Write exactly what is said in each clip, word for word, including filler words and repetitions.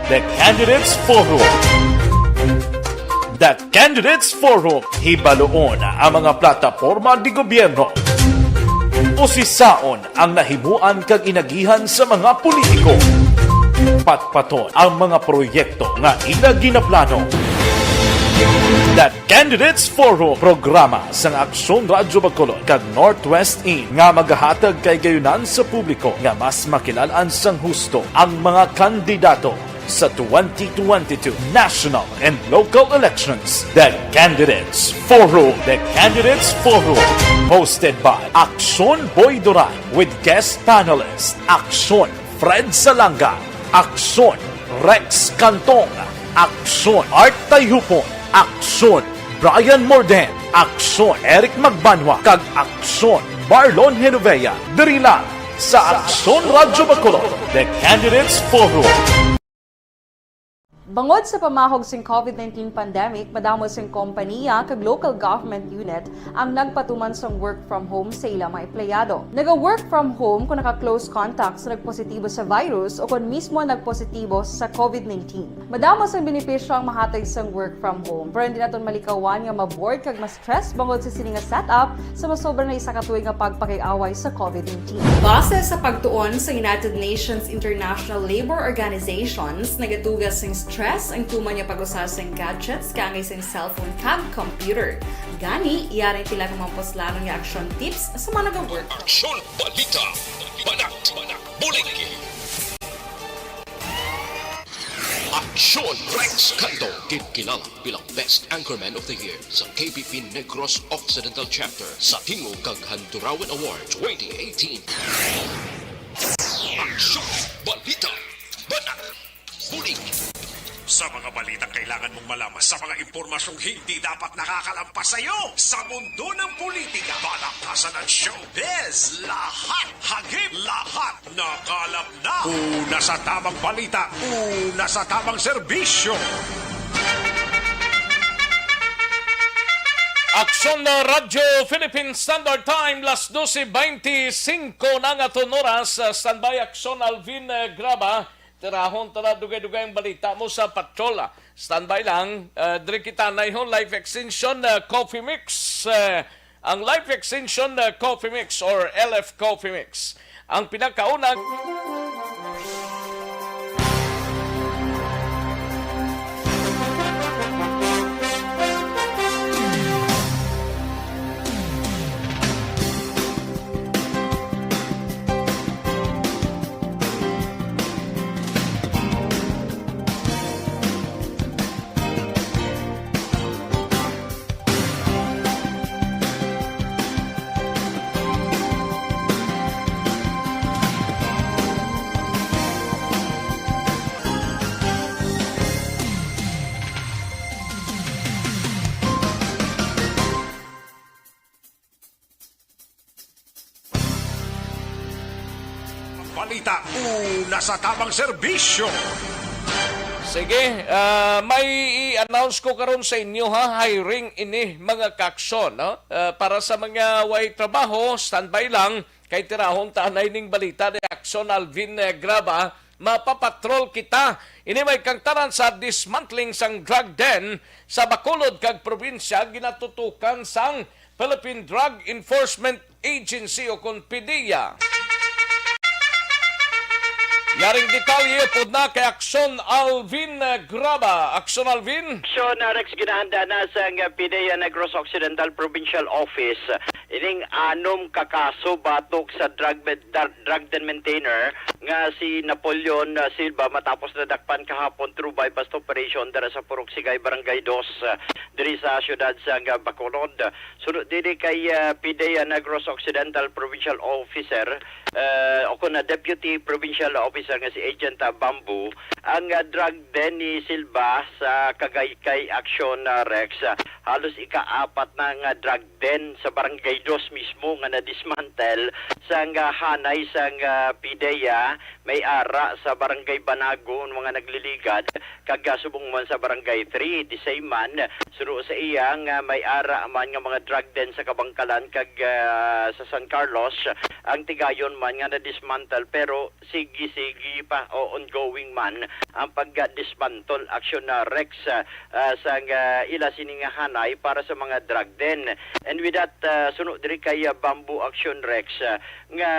The Candidates Forum. The Candidates Forum, hibaluon ang mga plataporma de gobyerno. Usisaon ang nahimuan kag inagihan sa mga politiko. Patpaton ang mga proyekto nga ila ginaplano. The Candidates Forum, programa sang Aksyon Radyo Bacolod kag Northwest In nga magahatag kahigayonan sa publiko nga mas makilalan sang husto ang mga kandidato sa twenty twenty-two national and local elections. The Candidates Forum. The Candidates Forum, hosted by Aksyon Boy Duran with guest panelist Aksyon Fred Salanga, Aksyon Rex Cantong, Aksyon Art Tayupon, Aksyon Brian Morden, Aksyon Eric Magbanwa, kag Aksyon Marlon Genovea. Diri lang sa Aksyon Radyo Bacolod, The Candidates Forum. Bangod sa pamahog sing covid nineteen pandemic, madamo sing kompaniya kag local government unit ang nagpatuman sang work from home sa ila mga empleyado. Naga-work from home kon naka-close contact sa nagpositibo sa virus o kon mismo nagpositibo sa covid nineteen. Madamo sang benepisyo ang mahatag sang work from home, pero hindi naton malikawan nga ma-bored kag ma-stress bangod sa sini nga setup sa masobra na isa ka tuig nga pagpakig-away sa covid nineteen. Base sa pagtuon sa United Nations International Labour Organizations, nagaduga sing stress ang tuman nga pag-usa sing gadgets kaangay sing cellphone kag computer. Gani, yari ang pila ka mga puslanon nga action tips sa mga naga-work. Aksyon Balita, Banat, Bulig. Aksyon Rex Cantong, ginkilala bilang Best Anchorman of the Year sa K B P Negros Occidental Chapter sa Tingog kag Handurawan Award twenty eighteen. Aksyon Balita, Banat, Bulig. Sa mga balitang kailangan mong malaman, sa mga impormasyong hindi dapat nakakalampas sa iyo, sa mundo ng politika, palakasan at showbiz, lahat hagip, lahat nakalap na. Una sa tamang balita, una sa tamang serbisyo. Aksyon na Radyo Philippine Standard Time, las doce veinticinco na nga aton oras. Standby, Aksyon Alvin, eh, Graba. Tirahon ta na dugay-dugay ang balita mo sa patrol. Standby lang. Eh, diri kita nayhon Life Extension, eh, Coffee Mix. Eh, ang Life Extension, eh, Coffee Mix or L F Coffee Mix. Ang pinakauna. Balita, una sa tamang serbisyo. Sige, ah, may i-announce ko karon sa inyo, ha, hiring ini, mga kaaksyon, no? Ah, para sa mga way trabaho, standby lang, kay tirahon ta anay ning balita ni Aksyon Alvin, eh, Graba. Mapapatrol kita. Ini may kangtaran sa dismantling sang drug den sa Bacolod kag probinsya, ginatutukan sang Philippine Drug Enforcement Agency o kon PDEA. Yaring detalye pod na kay Aksyon Alvin, eh, Graba. Aksyon Alvin. Aksyon, uh, Rex, ginahanda na sang, uh, PDEA Negros Occidental Provincial Office ining anom ka kaso batok sa drug med-, dar-, drug den maintainer nga si Napoleon, uh, Silva, matapos nadakpan kahapon through buy-bust operation dira sa Purok Sigay, Barangay Dos, uh, diri sa siyudad sang, uh, Bacolod. Suno diri kay, ah, PDEA Negros Occidental Provincial Officer, ah, o kon na Deputy Provincial Officer nga si Agent, ah, Bamboo, ang, ah, drug den ni Silva sa Kagaykay Aksyon, ah, Rex. Ah, halos ikaapat na nga drug den sa Barangay Dos mismo nga na-dismantle, sang, ah, hanay sang, ah, PDEA may ara sa Barangay Banagon, mga nagliligad, kag, ah, subong man sa Barangay Three, the same man, sunod Pero sa iya nga may ara man nga mga drug den sa Kabankalan kag, ah, sa San Carlos, ang tigayon man nga na-dismantle pero sige-sige pa o ongoing man ang pag-dismantle, Action, ah, Rex, ah, ah, sang, ah, ila sini nga hanay para sa mga drug den. And with that, ah, suno diri kay, ah, Bamboo, Action Rex, ah, nga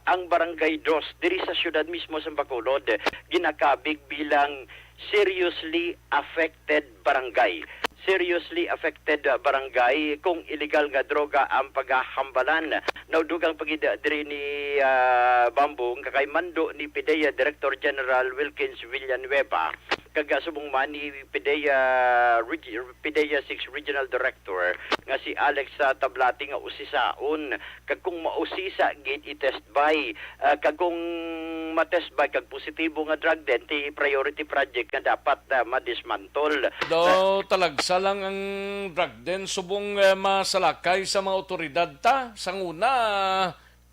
ang Barangay Dos diri sa siyudad mismo sa Bacolod ginakabig bilang seriously affected barangay. Seriously affected, ah, barangay kung illegal nga droga ang pagahambalan. Naudugang pa gid diri ni, ah, Bamboo nga kay mando ni PDEA Director General Wilkins Villanueva kag, ah, subong man ni PDEA Reg-, PDEA six Regional Director nga si Alex, ah, Tablati nga usisaon kag kung mausisa gid i-test by, ah, kag kung ma-test by kag positibo nga drug den, ti priority project nga dapat, ah, ma-dismantle. Daw talagsa lang ang drug den subong, eh, masalakay sa mga otoridad ta. Sang una,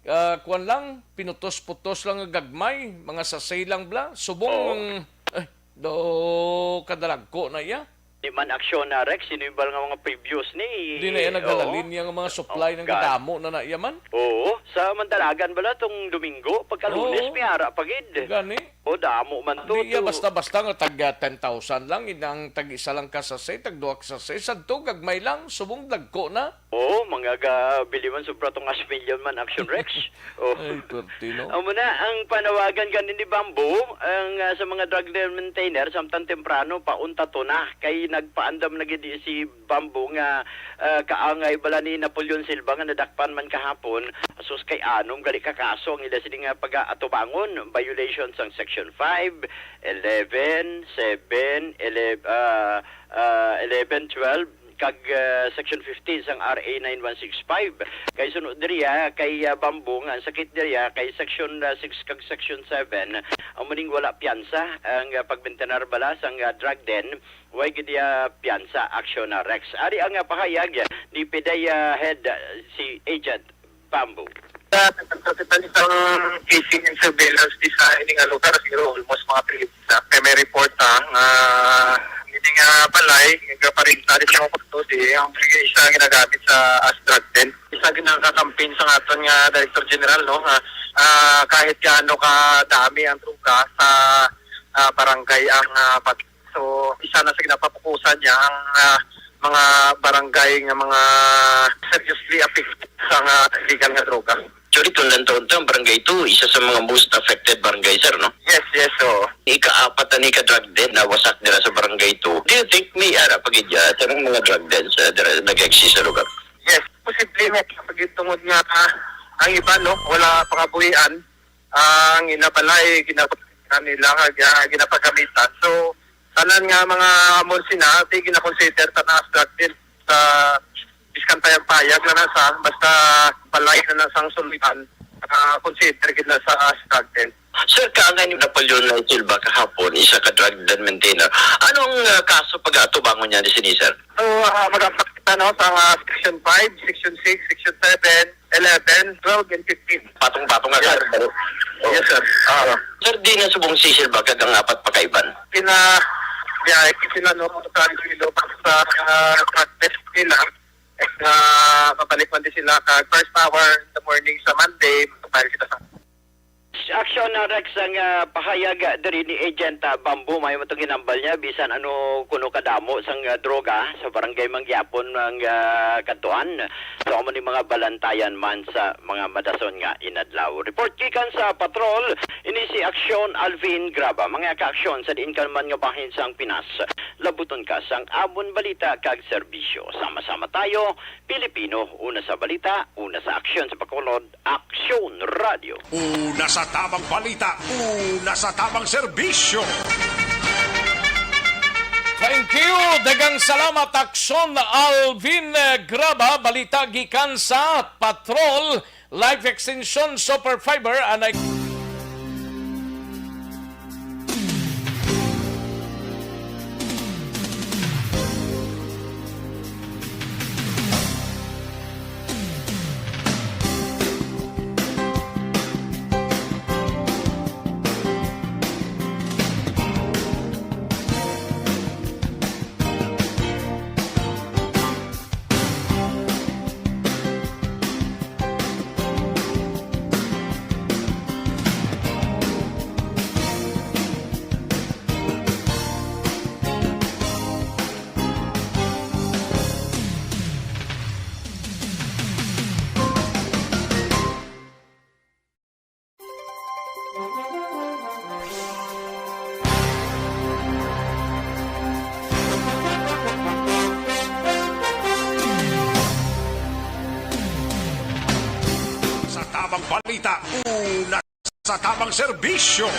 ah, kuwan lang, pinutos-putos lang nga gagmay, mga sachet lang bala. Subong, eh, daw kadalagko na iya. Di man, Action, ah, Rex, sino yung bala nga mga previous ni? Di na iya Oo. naghalalinya nga mga supply Oh, ng God. kadamo na na iya man. Oo, sa Mandalagan bala tong Domingo, pagka Lunes, Oo. may ara pa gid. Gani. O, damo man to, Di iya to. basta-basta nga tag, ah, ten thousand lang, inang tag isa lang ka sachet, tag duha ka sachet, sadto, gagmay lang, subong dagko na. Oo, mga ga-, bili man sobra tong as million man, Action Rex. Oh. Ay, perti, no? Amo na, ang panawagan gani ni Bamboo, ang, ah, sa mga drug den maintainer, samtang temprano, paunta to na. Kay nagpaandam na gid si Bamboo nga, ah, kaangay bala ni Napoleon Silva nga nadakpan man kahapon. Sus, kay anong gali ka kaso ang ila sini nga pag-aatubangon? Violation sang Section five, eleven, seven, eleven, ah, ah, eleven, twelve, kag, ah, Section fifteen sang R A nine one six five. Kay suno diri, ah, kay, ah, Bamboo nga ang sakit diri, ah, kay Section, ah, six kag Section seven, amo ning wala piyansa ang, ah, pagmintenar bala sang, ah, drug den, way gid iya piyansa, Action, ah, Rex. Ari ang, ah, pahayag ni PDEA Head, ah, si Agent Bamboo. Sa nagkakita isang casing and surveillance di sa ini nga lugar, siguro almost mga three weeks na. Kay may report, ah, nga ini nga balay, nga parinta di sa mga kuto, di ang isa ginagamit sa as drug den. Isa ginakakampin sa aton nga Director General, no, nga, ah, kahit gaano ka dami ang droga sa, ah, barangay ang, ah, pag-, so, isa na sa ginapapukusan niya ang, ah, mga barangay nga mga seriously affected sa nga illegal nga droga. Actually, kung lang taon to, ang barangay two, isa sa mga most affected barangay, sir, no? Yes, yes, oo. Ikaapat na ni ka drug den na wasak dira sa barangay two. Do you think may ara pa gid, ah, sir, ang mga drug dens, ah, dira nag-exist sa lugar? Yes, posible nga pagitungod nga, ah, ang iba, no, wala pangabuhian, ang inabalay, ginagamit nila, nga gina-, ginapagamitan. So, tanan nga mga amo sina, di gina-consider ta na as drug den sa biskan payag-payag na nasa, basta balay na nasang suluyan, ah, consider gid na sa as drug den. Sir, kaangay ni Napoleon Silva kahapon, isa ka drug den maintainer. Anong, ah, kaso pag-atubangon niya ni sini, sir? So, ah, mag-apak kita, no, sa, ah, Section five, Section six, Section seven, eleven, twelve, and fifteen. Patong-patong nga Yes. kaso. Yes, sir. Ah. Sir, di na subong si Silva kag ang apat pa ka iban. Pina-, biyahe ko sila, no, sa Iloilo, sa, ah, practice nila. Eh, ah, mabalik man di sila kag first hour in the morning sa Monday, magpapail kita sa Action, ah, Rex, ang, ah, pahayag, ah, diri ni Agent, ah, Bamboo, may matong ginambal niya, bisan ano kuno kadamo sang, ah, droga sa barangay man gyapon ang, ah, kadtuan. So, amo ni mga balantayan man sa mga madason nga inadlaw. Report gikan sa patrol, ini si Action Alvin Graba. Mga kaaksyon sa diin ka man nga bahin sang Pinas, labuton ka sang amon balita kag serbisyo. Sama-sama tayo, Pilipino, una sa balita, una sa aksyon sa Bacolod, Aksyon Radio. Una sa tamang balita, una sa tamang serbisyo. Thank you. Daghang salamat, Aksyon Alvin, eh, Graba. Balita gikan sa Patrol Life Extension Super Fiber. Anay balita, una sa tamang serbisyo.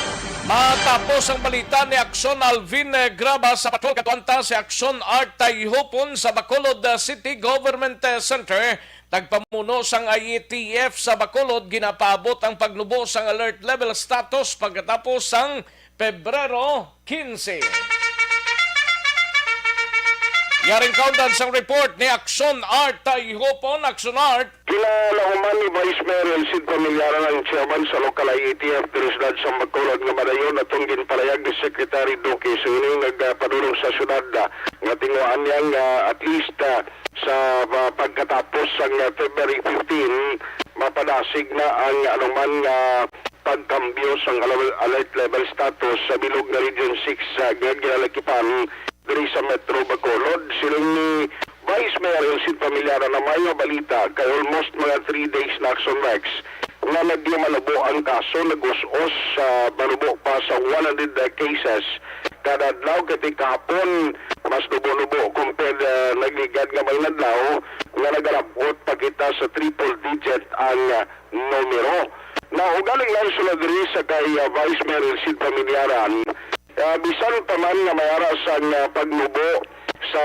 Matapos ang balita ni Akson Alvin, eh, Graba sa Patrol, katuwanta si Akson Art Tayhupon sa Bacolod, eh, City Government, eh, Center. Tagpamuno sang I A T F sa Bacolod, ginapaabot ang pagnubo sang alert level status pagkatapos sang Pebrero quince. Yaring kaundan sang report ni Akson Art Tayhupon. Akson Art. Kinalahuman ni Vice Mayor Elcid Familiaran ang chairman sa local I A T F diri sa siyudad sa Bacolod nga madayon aton ginpalayag ni Secretary Duque Singning nagpadulong sa siyudad, ah, nga tinguhaan niya nga at least, ah, sa, ah, pagkatapos sang, ah, February fifteen, mapadasig na ang anuman nga pagkambyo sang alawal-, alert level status sa bilog nga Region six, ah, nga ginalakipan diri sa Metro Bacolod. Siling ni Vice Mayor Elcid Familiaran, na may nga balita kay almost mga three days na, Akson Rex, nga medyo manubo ang kaso, nag-us-os sa manubo pa sa one hundred cases kada adlaw, kay ti kahapon mas nubo-nubo compared, ah, nagligad nga mga inadlaw nga nagalab-ot pa kita sa triple digit ang, ah, numero. Now, ugaling lang sila diri sa kay, ah, Vice Mayor Elcid Familiaran, ah, bisan pa man nga may ara sang, ah, pagnubo sa,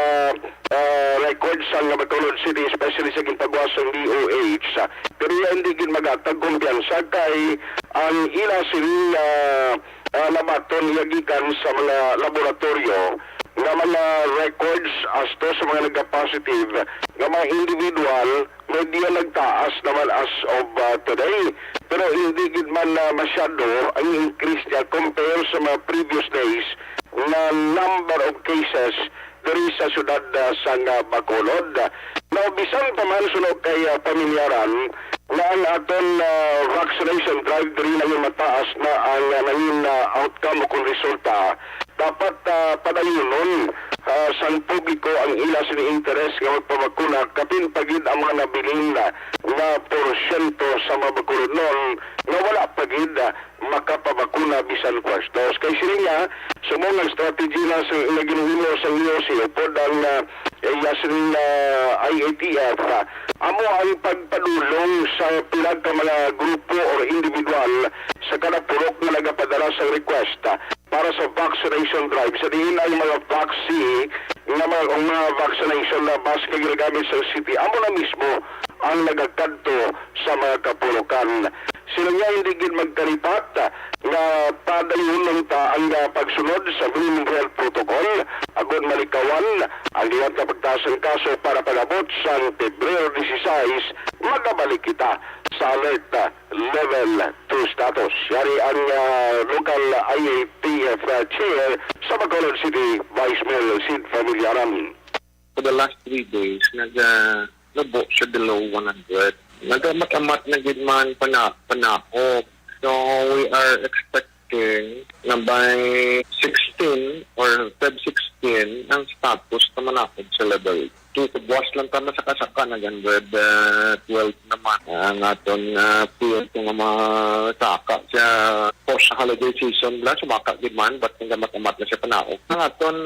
ah, record sang Bacolod City, especially sa ginpagawas sang D O H, ah, pero iya hindi gid maghatag kumpiyansa kay ang ila sini, ah, ah, nabaton iya gikan sa mga laboratoryo nga mga records asto sa mga nagka-positive nga mga individual, medyo nagtaas naman as of, ah, today. Pero hindi gid man na masyado ang increase niya compare sa mga previous days na number of cases diri sa siyudad, ah, sang, ah, Bacolod. Now, bisan pa man suno kay, ah, Familiaran, nga ang aton, ah, vaccination drive diri nangin mataas na ang, ah, nangin, ah, outcome o kung resulta, dapat, ah, padayunon, ah, sang publiko ang ila sini interes nga magpabakuna, kapin pa gid ang mga nabilin na nga porsyento sa mga Bacolodnon nga wala pa gid, ah, makapabakuna bisan first dose. Kay sini nga, subong ang strategy na sa, nga ginhimo sa N O C, upod ang, ah, iya sining, ah, I A T F, ah, amo ang pagpadulong sa pila ka mga grupo or individual sa kada purok nga nagapadala sa request, ah, para sa vaccination drive. Sa diin ang mga vaccine nga mga, ang mga vaccination na bas nga ginagamit sa city, amo na mismo ang nagakadto sa mga kapulokan. Sila nga hindi gid magkalipat nga padayon lang ta ang, ah, pagsunod sa minimum health protocol, agod malikawan ang liwat nga pagtaas sang kaso para pag-abot sang Pebrero dieciséis, magabalik kita sa alert, ah, level two status. Yari ang, ah, local I A T F, ah, chair sa Bacolod City, Vice Mayor Sid Familiaran. For the last three days, naga-, nubo siya below one hundred. Nagamat-amat na gid man pana-, panaog. So, we are expecting na by sixteen or Feb sixteen, ang status na manaog sa level two. Buwas lang ta masaka-saka, nag-hundred, uh, twelve naman ang aton, uh, field nga mga saka sa post holiday season bala, sumaka gid man, but nagamat-amat na siya panaog. Ang aton,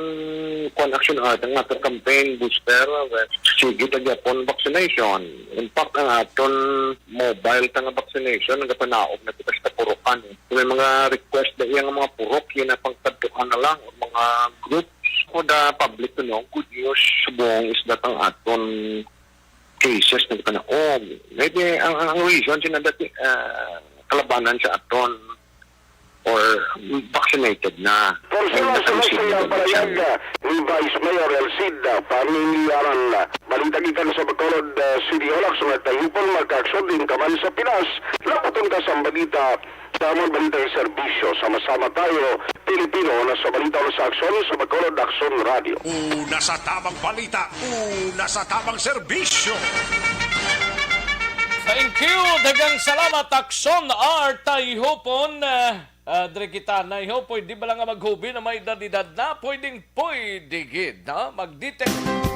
kuwan, action art, ang aton campaign booster, well, sige ta gyapon vaccination. In fact, ang aton mobile ta nga vaccination, nagapanaog na kita sa kapurukan. Kung may mga request na iya nga mga purok, yun na pangkadtuan na lang, o mga groups. For the public to know, good news subong is that ang aton cases nagpanaog. Maybe ang, ang, ang reason sina dati, ah, kalabanan sa aton or vaccinated na. Personal sa palayag ni Vice Mayor Elcid Familiaran. Balita gikan sa Bacolod, ah, City Hall, Akson Tayupon, magkaaksyon din ka man sa Pinas. Laputon ka sa balita sa among balita ng serbisyo. Sama-sama tayo, Pilipino, na sa balita o sa aksyon sa Bacolod Aksyon Radio. Una sa tamang balita, una sa tamang serbisyo. Thank you. Daghang salamat, Akson Art Tayhupon. Ah, ah, diri kita, naiho, pwede ba lang nga maghubi na may edad-edad na? Pwedeng pwede gid, ha? Mag-detect.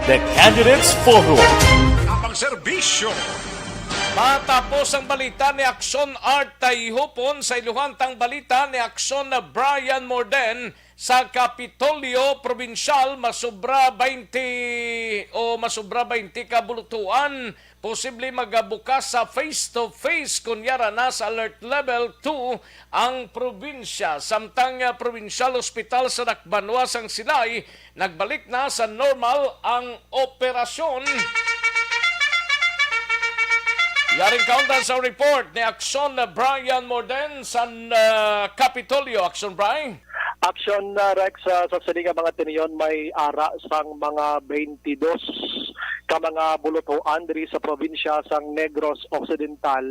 The Candidates Forum. Ang serbisyo. Matapos ang balita ni Aksyon Art Tayhupon, sa iluhan tang balita ni Aksyon Brian Morden. Sa Kapitolyo Probinsyal, masubra twenty o masubra twenty ka bulutuan posible magabukas sa face-to-face kon yara na sa Alert Level two ang probinsya. Samtang, ah, Probinsyal Hospital sa Dakbanwa sang Silay, nagbalik na sa normal ang operasyon. Yaring kaundan sa report ni Aksyon Brian Morden sa, ah, Kapitolyo. Aksyon, Brian? Aksyon, uh, Rex, uh, sa sini nga mga tiniyon, may ara sang mga twenty-dos ka mga bulutuan diri sa probinsya sang Negros Occidental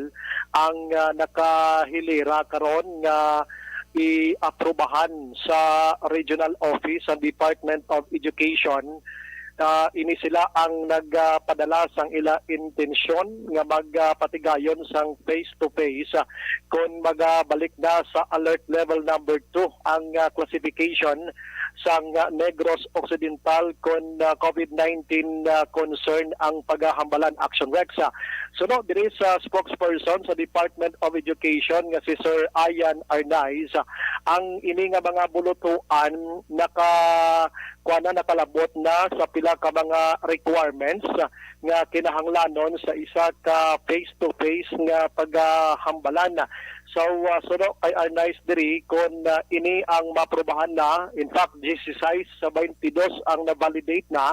ang, uh, nakahilera karon nga iaprubahan sa Regional Office sa Department of Education. Uh, ini sila ang nagpadala sang ila intensyon nga magpatigayon sang face-to-face, uh, kon magabalik na sa Alert Level Number Two ang, ah, classification sang, ah, Negros Occidental kon, ah, COVID nineteen, ah, concern ang pagahambalan. Action Rex, ah. Suno diri sa spokesperson sa Department of Education nga si Sir Ian Arnaiz, ah, ang ini nga mga bulutuan naka kuan na, nakalabot na sa pila ka mga requirements, ah, nga kinahanglanon sa isa ka face-to-face nga paghambalan. So, uh, suno kay Arnaiz diri, kon, uh, ini ang maprubahan na, in fact, disisais sa twenty-dos ang na-validate na,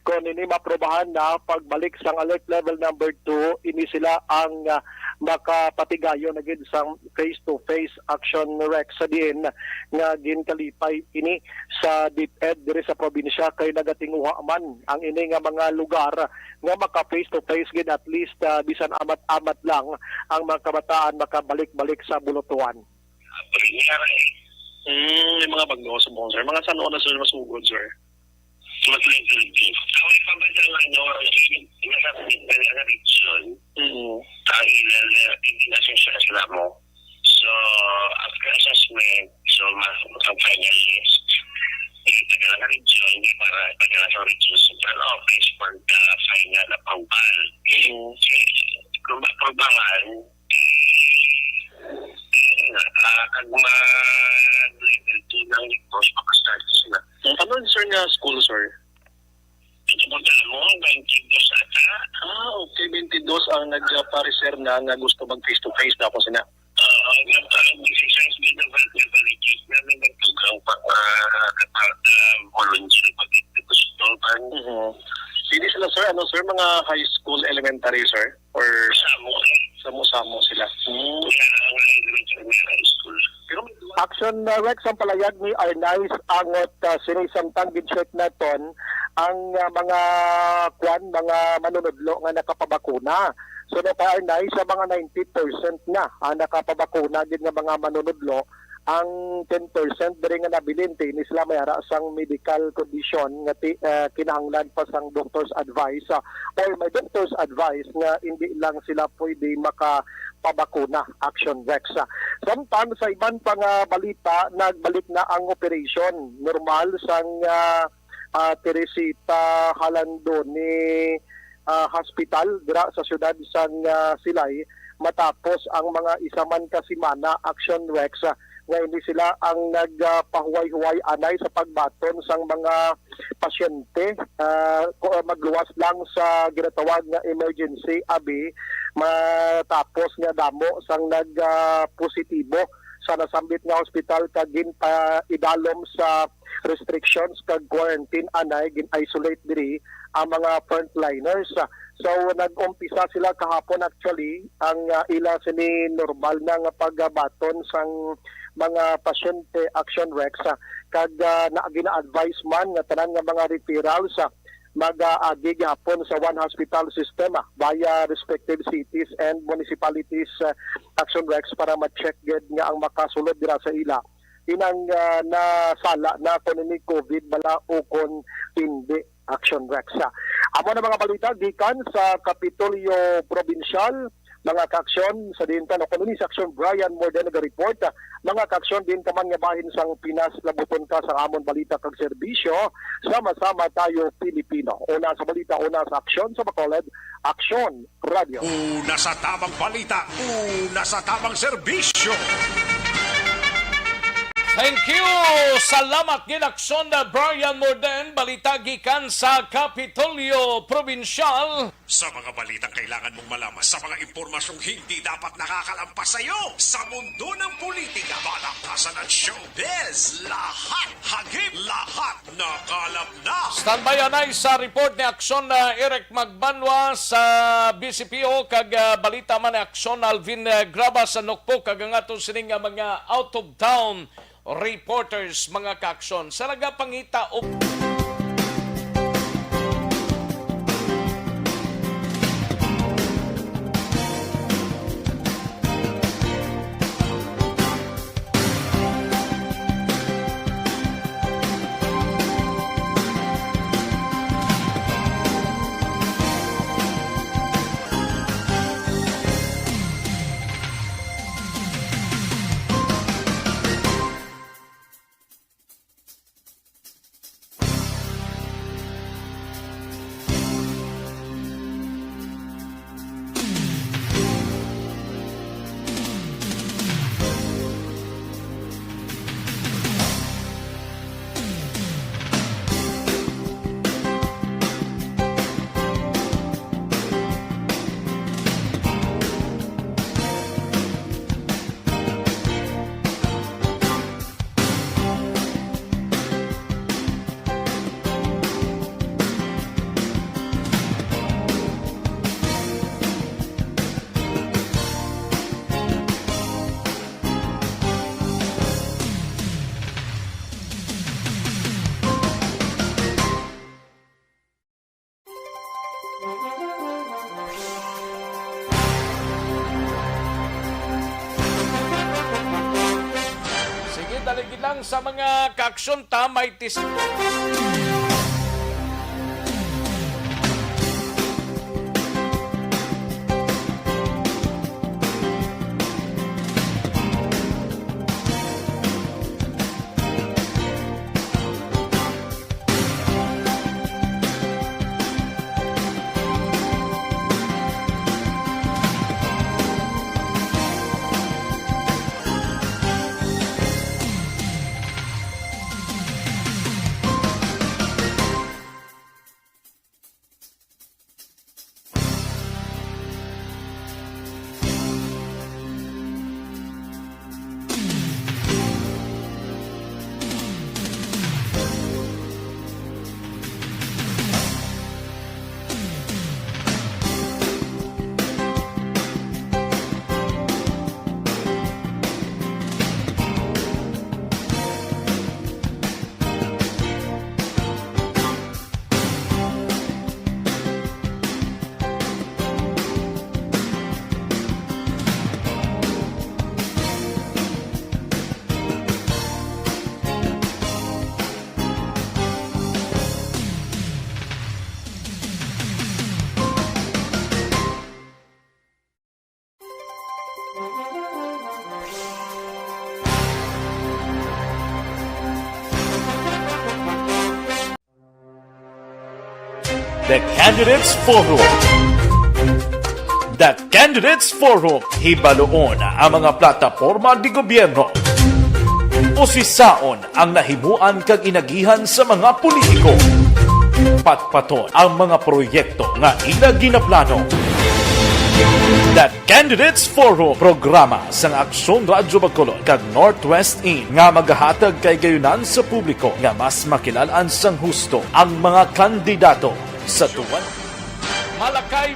kon ini maprubahan na, pagbalik sang alert level number two, ini sila ang, uh, makapatigayon na gid sang face-to-face action, Rex, sa diin nga ginkalipay ini sa DepEd diri sa probinsya, kay nagatinguha man ang ini nga mga lugar nga maka face to face gid, at least, ah, bisan amat-amat lang ang mga kabataan makabalik-balik sa bulutuan. Primera eh. Mm, may mga bagyo sa buong, sir. Mga saan na, sir, masugod, sir? Mas may building. Ang may pabagay ng ano, nasa region, Mm. ang ilan na hindi na siya sa mo. So, after assessment, so, mas ang final list, ipadala sa region, di para ipadala sa region central office for the final approval. Mm. Kung maprobahan, ah, kag ma-level two ng negosyo, makastart sila. Ano, sir, nga school, sir? Ito po sa mo, twenty-two ata. Ah, okay. Twenty-dos ang nagpa-reserve na nga gusto mag face-to-face na ako sina. Oo, nagpa-exercise din ang mga colleges namin, nagtugang pa, ah, kapag, ah, volunteer pag gusto pa. Mhm. Hindi sila, sir, ano, sir, mga high school, elementary, sir? Or Sa mo, eh. Samo-samo sila? Hmm. Kaya ang language ng high school. Pero may Action, uh, Rex, ang palayag ni Arnaiz angot, uh, sini samtang gin-check naton ang, uh, mga kwan, mga manunudlo nga nakapabakuna. So, no, kay Arnaiz, sa mga ninety percent na ang nakapabakuna gid nga mga manunudlo, ang ten percent diri nga nabilin, ti ini sila may ara sang medical condition nga ti, uh, kinahanglan pa sang doctor's advice, uh, or may doctor's advice nga hindi lang sila pwede makapabakuna. Action, Rex. Samtang sa iban pa nga balita, nagbalik na ang operation normal sang, ah, ah, Teresita Halandoni, ah, Hospital dira sa siyudad sang, ah, Silay, matapos ang mga isa man ka semana. Action, Rex, ah, nga hindi sila ang nagpahuway-huway anay sa pagbaton sang mga pasyente, ah, ku-, ah, magluwas lang sa ginatawag nga emergency, abi, matapos nga damo sang nag, ah, positibo sa nasambit nga hospital kag ginpaidalom sa restrictions kag quarantine anay gin-isolate diri ang mga frontliners. So, nag-umpisa sila kahapon, actually, ang, ah, ila sini normal na nga pagbaton sang mga pasyente. Action, Rex, ah, kag, ah, na, gina-advise man nga tanan nga mga referrals, ah, mag-aagi gihapon sa one hospital system, ah, via respective cities and municipalities, ah, Action, Rex, para ma-check gid nga ang makasulod dira sa ila inang, ah, nasala na kon ini COVID bala o kon hindi. Action, Rex, ah. Amo na mga balita gikan sa Kapitolyo Probinsyal. Mga kaaksyon, sa diin ta, no, kuno ni sa aksyon, Brian Morden naga-report. Mga kaaksyon, diin ka man nga bahin sang Pinas, labuton ka sa amon balita kag serbisyo. Sama-sama tayo, Pilipino. Una sa balita, una sa aksyon sa Bacolod, Aksyon Radio. Una sa tamang balita, una sa tamang serbisyo. Thank you! Salamat gid, Aksyon, Brian Morden. Balita gikan sa Kapitolyo Probinsyal. Sa mga balitang kailangan mong malaman, sa mga impormasyong hindi dapat nakakalampas sa iyo, sa mundo ng politika, balaktasan at showbiz, lahat, hagip, lahat, nakalap na. Standby anay sa report ni Aksyon, ah, Eric Magbanwa sa B C P O, kag, ah, balita man ni Aksyon Alvin, ah, Graba sa Nokpo, kag ang aton sining nga mga out of town reporters, mga kaaksyon. Sa nagapangita og Sige, dali gid lang sa mga kaaksyon ta, may tis- The Candidates Forum. The Candidates Forum, hibaluon ang mga plataporma de gobyerno. Usisaon ang nahimuan kag inagihan sa mga politiko. Patpaton ang mga proyekto nga ila ginaplano. The Candidates Forum, programa sang Aksyon Radyo Bacolod kag Northwest In nga magahatag kay gayunan sa publiko nga mas makilal-an sang husto ang mga kandidato sa tuwan. Malakay.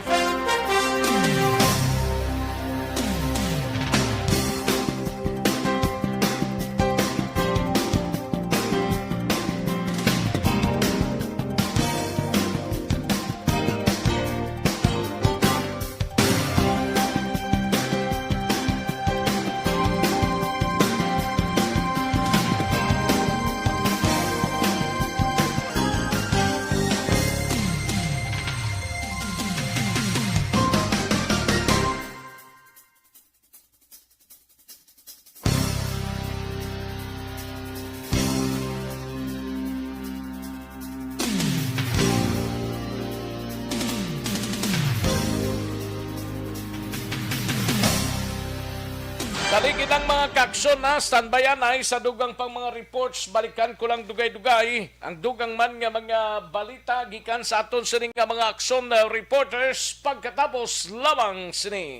Sige lang, mga kaaksyon, ha. Standby anay sa dugang pang mga reports. Balikan ko lang dugay-dugay ang dugang man nga mga balita gikan sa aton sini nga mga aksyon, uh, reporters pagkatapos lamang sini.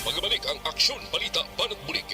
Magbalik ang Aksyon Balita Banat Bulig.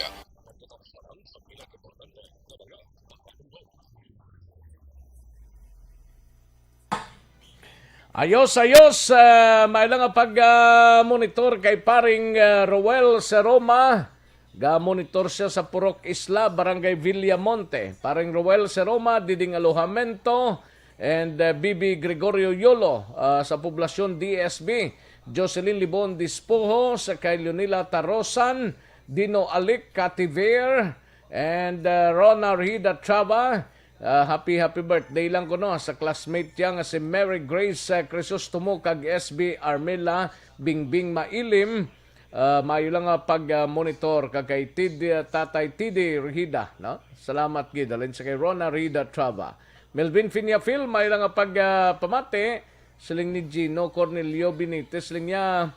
Ayos, ayos. Ah, may lang nga pag, ah, monitor kay paring, ah, Roel Seroma. Ga-monitor siya sa Purok Isla, Barangay Villamonte. Paring Roel Seroma, Diding Alojamento, and, ah, B B Gregorio Yolo, ah, sa Poblasyon D S B. Jocelyn Libon Dispoho, sa kay Leonila Tarosan, Dino Alic Cativer, and, ah, Rona Rida Traba. Ah, happy, happy birthday lang kuno sa classmate niya nga si Mary Grace, ah, Crisostomo kag S B Armela Bingbing Mailim. Ah, maayo lang nga pag, ah, monitor kag kay Tid-, ah, Tatay T D Rihida, no? Salamat gid. Halin sa kay Rona Rida Trava. Melvin Finiafil, maayo lang nga pag, ah, pamati. Siling ni Gino Cornelio Benitez, siling niya,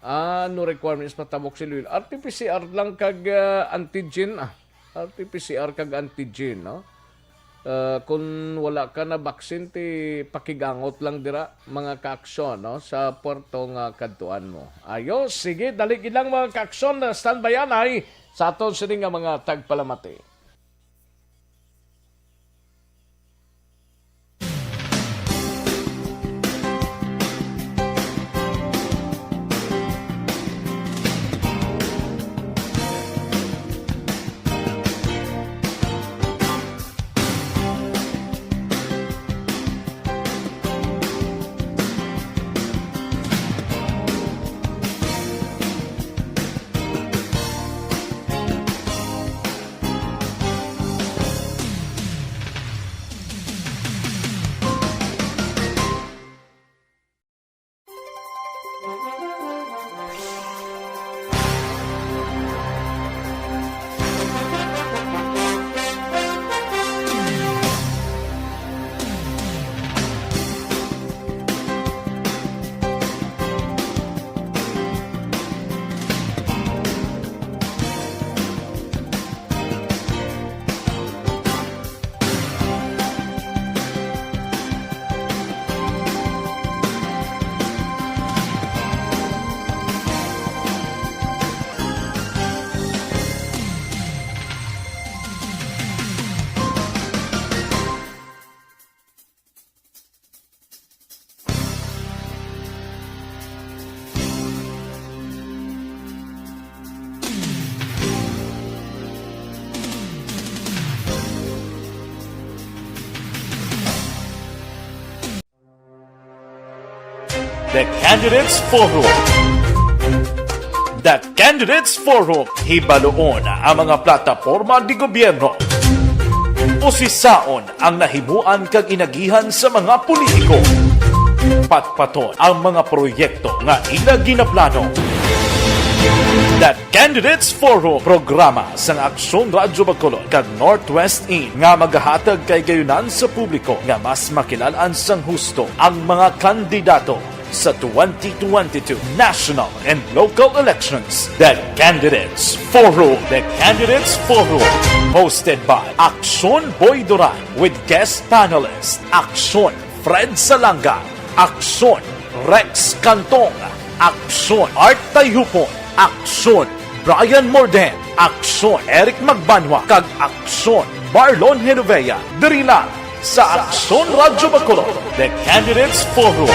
ah, no requirements patabok si Luil. R T P C R lang kag, ah, antigen, ah. R T P C R kag antigen, no? Ah, kung wala ka na vaccine, ti pakigangot lang dira, mga kaaksyon, no, sa puerto nga kadtuan mo. Ayos, sige, dali gid lang, mga kaaksyon, na standby anay sa aton sini nga mga tagpalamati. The Candidates Forum. The Candidates Forum, hibaluon ang mga plataporma di gobyerno. Usisaon ang nahimuan kag inagihan sa mga politiko. Patpaton ang mga proyekto nga ila ginaplano. The Candidates Forum, programa sang Aksyon Radyo Bacolod kag Northwest In nga magahatag kay gayunan sa publiko nga mas makilalan sang husto ang mga kandidato sa twenty twenty-two national and local elections. The Candidates Forum. The Candidates Forum, hosted by Aksyon Boy Duran with guest panelist Aksyon Fred Salanga, Aksyon Rex Cantong, Aksyon Art Tayhupon, Aksyon Brian Morden, Aksyon Eric Magbanwa, kag Aksyon Marlon Genovea. Diri lang sa Aksyon Radyo Bacolod, The Candidates Forum.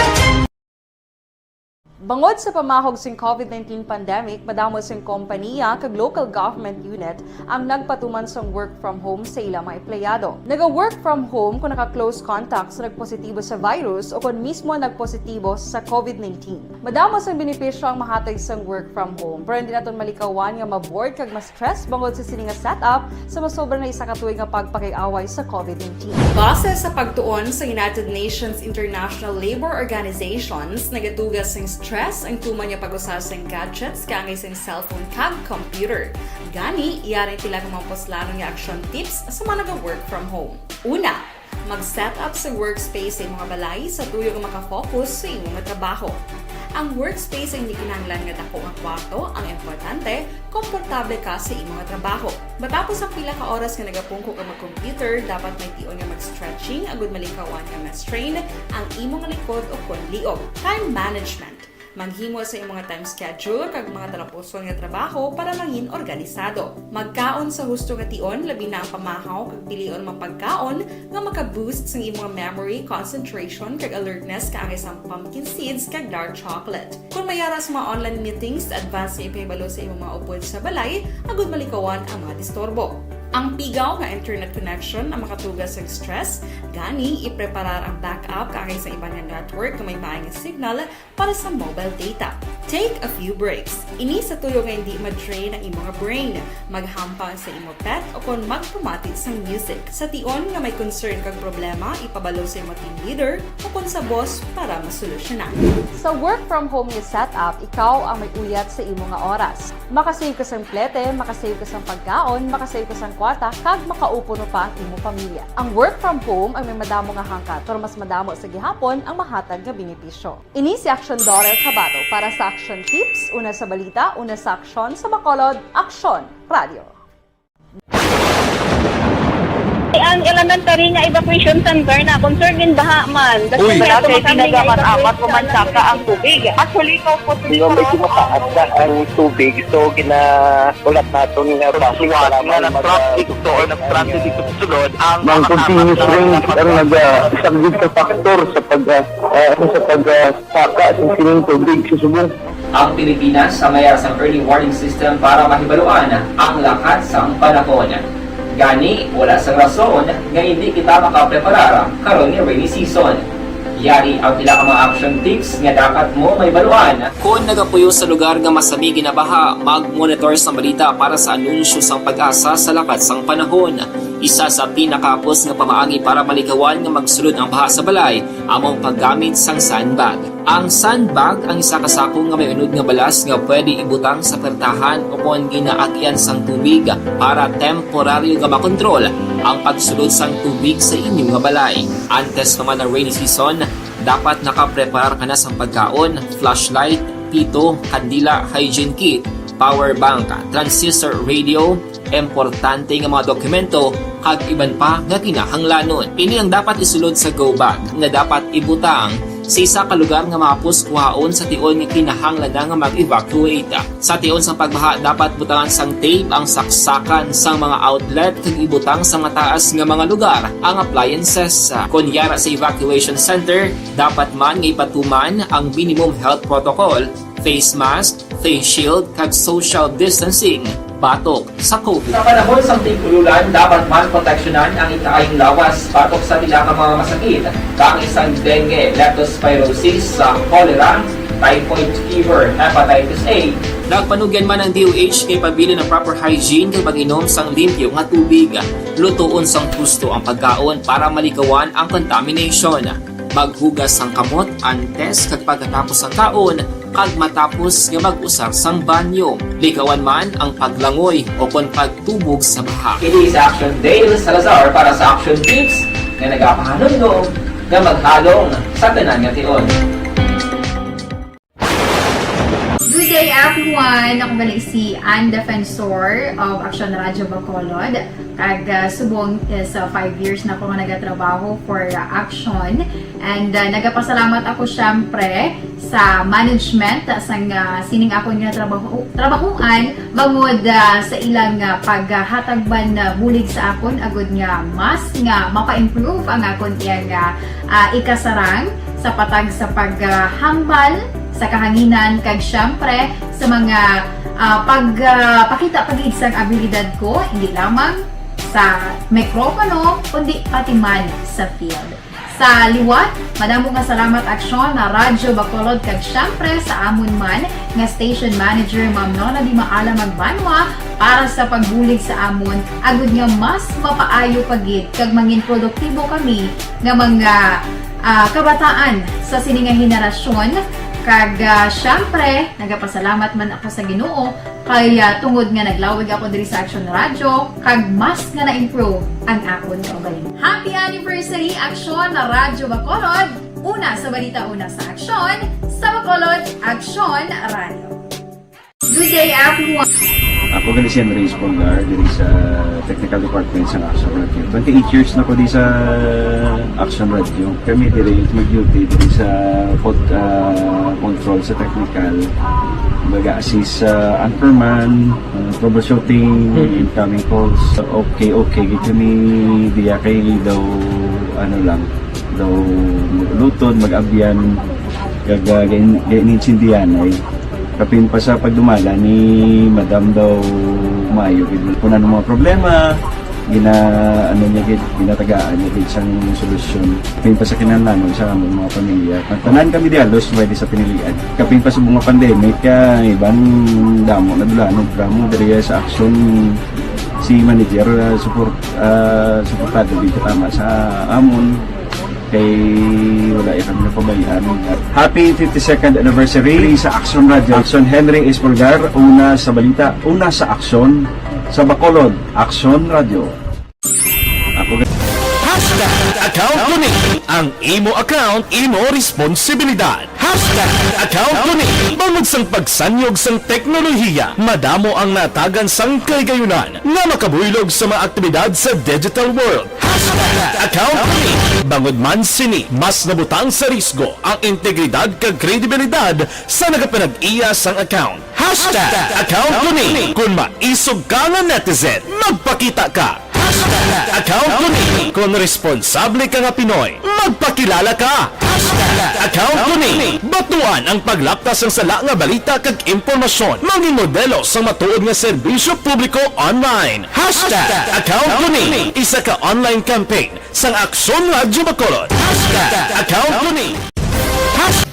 Bangod sa pamahog sing COVID nineteen pandemic, madamo sing kompaniya kag local government unit ang nagpatuman sang work from home sa ila mga empleyado. Naga-work from home kung naka-close contact sa nagpositibo sa virus o kon mismo nagpositibo sa COVID nineteen. Madamo sang benepisyo ang mahatag sang work from home, pero hindi naton malikawan nga ma-bored kag ma-stress bangod sa sini nga setup sa masobra na isa ka tuig nga pagpakig-away sa COVID nineteen. Base sa pagtuon sa United Nations International Labour Organizations, nagaduga sing stress ang tuman nga pag-usa sing gadgets kaangay sing cellphone kag computer. Gani, yari sila nga mga puslanon nga action tips sa mga naga-work from home. Una, mag-set up sa workspace sa imong balay sa tuyo nga makafocus sa imong trabaho. Ang workspace ay hindi kinahanglan nga dako nga kwarto, ang importante, komportable ka sa imo nga trabaho. Matapos ang pila ka oras nga nagapungko ka mag-computer, dapat may tion nga mag-stretching agud malikawan nga ma-strain ang imo nga likod o kon liog. Time management. Maghimo sa imo nga time schedule kag mga talapuson nga trabaho para mangin organisado. Magkaon sa husto nga tion, labi na ang pamahaw kag pilion mga pagkaon nga maka-boost sang imo nga memory, concentration, kag alertness kaangay sang pumpkin seeds kag dark chocolate. Kon may ara sa mga online meetings, advance nga ipahibalo sa imo mga upod sa balay agud malikawan ang mga disturbo. Ang pigaw nga internet connection ang makatuga sang stress, gani ipreparar ang backup kaangay sa iban nga network nga may maay nga signal para sa mobile data. Take a few breaks. Ini sa tuyo nga hindi ma-drain ang imo nga brain. Maghampang sa imo pet o kon magpamati sang music. Sa tion nga may concern kag problema, ipabalo sa imo team leader o kon sa boss para masolusyonan. Sa work from home nga setup, ikaw ang may uyat sa imo nga oras. Makasave ka sang plete, makasave ka sang pagkaon, makasave ka sang kwarta, kag makaupuno pa ang imo pamilya. Ang work from home ang may madamo nga hangkat, pero mas madamo sa gihapon ang mahatag nga benepisyo. Ini si Aksyon Dorel Cabato para sa Aksyon Tips, una sa balita, una sa aksyon, sa Bacolod, Aksyon Radio. Ang elementary nga evacuation center na concerned in baha man. Uy, Kasi wala kay tinaga man amat o mansaka ang tubig. Actually, ikaw po, Di ba, medyo mataas na ang tubig, so ginaulat naton nga Pagsuwat nga nag-transit to or nag-transit dito sa sulod ang mga continuous rain ang nagasaglit sa factor sa pag, ah, ah, sa pag, ah, saka sa sining tubig sa subong. Ang Pilipinas ang may sang early warning system para mahibaluan ang lakat sang panahon. Gani, wala sang rason nga hindi kita makapreparar karon nga rainy season. Yari ang pila ka mga action tips nga dapat mo mahibaluan. Kon nagapuyo sa lugar nga masami ginabaha, mag-monitor sang balita para sa anunsyo sang PAGASA sa lakat sang panahon. Isa sa pinakahapos nga pamaagi para malikawan nga magsulod ang baha sa balay amo ang paggamit sang sandbag. Ang sandbag ang isa ka sako nga may unod nga balas nga pwede ibutang sa pertahan o kon ginaagyan sang tubig para temporaryo nga makontrol ang pagsulod sang tubig sa inyo nga balay. Antes pa man ang rainy season, dapat nakapreparar ka na sang pagkaon, flashlight, pito, kandila, hygiene kit, power bank, transistor radio, importante nga mga dokumento, kag iban pa nga kinahanglanon. Ini ang dapat isulod sa go bag nga dapat ibutang sa isa ka lugar nga mahapos kuhaon sa tion nga kinahanglan na nga mag-evacuate. Sa tion sang pagbaha, dapat butangan sang tape ang saksakan sang mga outlet kag ibutang sa mataas nga mga lugar ang appliances. Kon yara sa evacuation center, dapat man nga ipatuman ang minimum health protocol, face mask, face shield, kag social distancing batok sa COVID. Sa panahon sang tig-ululan, dapat man proteksyonan ang ikaayong lawas batok sa pila ka mga masakit, kaangay sang dengue, leptospirosis, sa cholera, typhoid fever, hepatitis A. Nagpanugyan man ang D O H nga ipabilin ang proper hygiene kag pag-inom sang limpyo nga tubig. Lutoon sang husto ang pagkaon para malikawan ang contamination. Maghugas sang kamot antes kag pagkatapos sang kaon, kag matapos nga mag-usar sang banyo. Likawan man ang paglangoy o kon pagtubog sa baha. Ini si Action Dale Salazar para sa Action Tips nga nagapahanumdom nga maghalong sa tanan nga tion. Good day, everyone! Ako gali si Ann Defensor of Action Radio Bacolod. Kag, ah, subong is, ah, five years na ako nga nagatrabaho for, ah, Action. And, ah, nagapasalamat ako, syempre, sa management, ah, sang, ah, sining akon nga trabaho, trabahuan, bangod, ah, sa ilang, ah, paghatag man, ah, bulig sa akon, agud nga mas nga mapa-improve ang akon iyang, ah, ah, ikasarang sa patag sa paghambal sa kahanginan, kag, syempre, sa mga, ah, pag, ah, pakita pa gid sang abilidad ko, hindi lamang sa mikropono, kundi pati man sa field. Sa liwat, madamo nga salamat, Aksyon, na Radyo Bacolod, kag syempre sa amon man nga station manager, Ma'am Nona Di Maala Magbanwa, para sa pagbulig sa amon, agud nga mas mapaayo pa gid kag mangin produktibo kami nga mga, ah, kabataan sa sini nga henerasyon. Kag, ah, syempre, nagapasalamat man ako sa Ginoo kay, ah, tungod nga naglawig ako diri sa Action Radio, kag mas nga na-improve ang akon kaugalingon. Happy anniversary, Action na Radyo Bacolod! Una sa balita, una sa aksyon, sa Bacolod, Aksyon Radio. Good day, everyone. Ako gali si Henry Espolgar, diri sa Technical Department sa Aksyon Radio. Twenty-eight years na ko di sa Aksyon Radio. Kami diri mag-duty diri sa pod-, ah, control sa technical. Mag-assist sa anchorman, ah, troubleshooting, Mm. incoming calls. Okay, okay. Gid kami diya kay daw, ano lang, daw lutod, mag-abyan, kag, ah, gain-, gain-, gaintindihan ay. Kapin pa sa pagdumala ni Madam daw maayo gid. Kung ano mga problema, gina-, ano niya gid, ginatagaan niya gid sang solusyon. Kapin pa sa kinahanglanon sa among mga pamilya. Tanan kami di halos pwede sa pinilian. Kapin pa sa mga pandemic, ah, iban damo na dula, no, drama diri sa aksyon si manager, ah, support, ah, suportado gid tama sa amon. Kay wala ya kami napabayaan. Happy fifty-second anniversary sa Aksyon Radio. Aksyon Henry Espolgar, una sa balita, una sa aksyon, sa Bacolod, Aksyon Radio. Ako ga- Hashtag account ko ni. Ang imo account, imo responsibilidad. Hashtag account ko ni. Bangod sang pagsanyog sang teknolohiya, madamo ang natagan sang kahigayunan nga makabuylog sa mga aktibidad sa digital world. Hashtag account ko ni. Bangod man sini, mas nabutang sa risgo ang integridad kag kredibilidad sa nagapanag-iya sang account. Hashtag account ko ni. Kung maisog ka nga netizen, magpakita ka. Hashtag account ko ni. Kung responsable ka nga Pinoy, magpakilala ka. Hashtag account ko ni. Batuan ang paglaptas sang sala nga balita kag impormasyon. Maging modelo sang matuod nga serbisyo publiko online. Hashtag account ko ni. Isa ka online campaign sang Aksyon Radyo Bacolod. Hashtag account ko ni. Hash-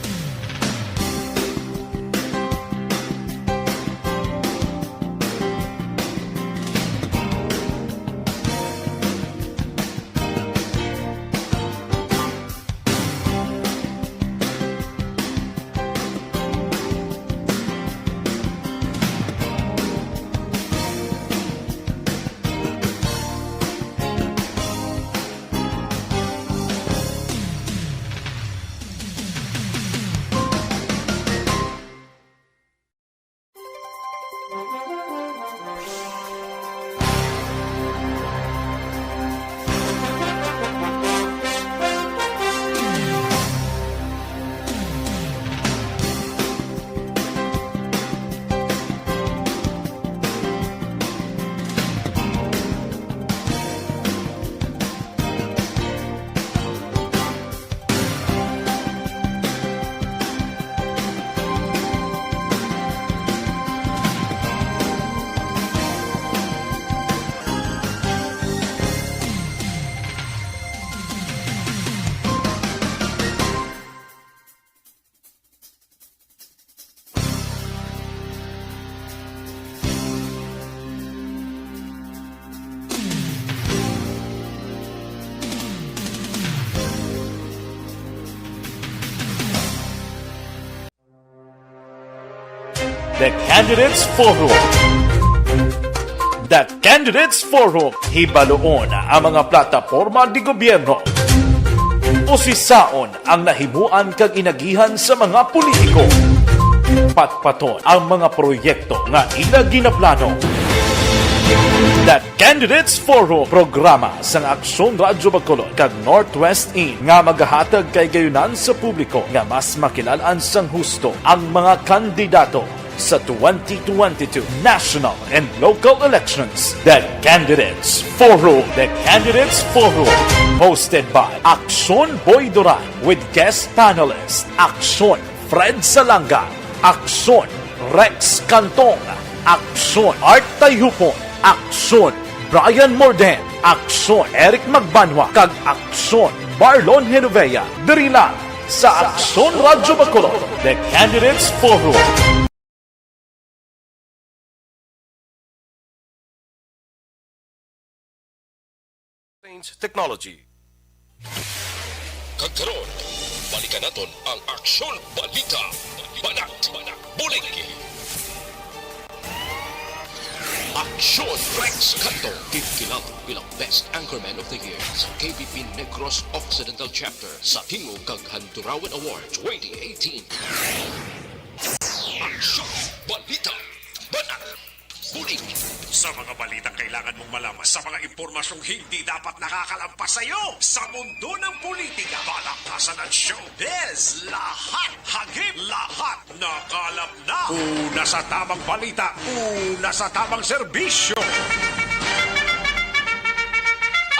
The Candidates Forum. The Candidates Forum, hibaluon ang mga plataporma di gobyerno. Usisaon ang nahimuan kag inagihan sa mga politiko. Patpaton ang mga proyekto nga ila ginaplano. The Candidates Forum, programa sang Aksyon Radyo Bacolod kag Northwest In nga magahatag kahigayunan sa publiko nga mas makilal-an sang husto ang mga kandidato sa twenty twenty-two national and local elections. The Candidates Forum. The Candidates Forum, hosted by Aksyon Boy Duran with guest panelist Aksyon Fred Salanga, Aksyon Rex Cantong, Aksyon Art Tayhupon, Aksyon Brian Morden, Aksyon Eric Magbanwa, kag Aksyon Marlon Genovea, diri lang sa Aksyon Radyo Bacolod, The Candidates Forum. Technology. Kag karon, balikan naton ang Aksyon Balita. Banat, Bulig. Aksyon Rex Kanto, ginkilala bilang Best Anchorman of the Year sa K B P Negros Occidental Chapter sa Tingog kag Handurawan Award twenty eighteen. Aksyon! Balita! Banat! Bulig! Sa mga balitang kailangan mong malaman, sa mga impormasyong hindi dapat nakakalampas sa iyo, sa mundo ng politika, balaktasan at showbiz, lahat hagip, lahat nakalap na. Una sa tamang balita, una sa tamang serbisyo.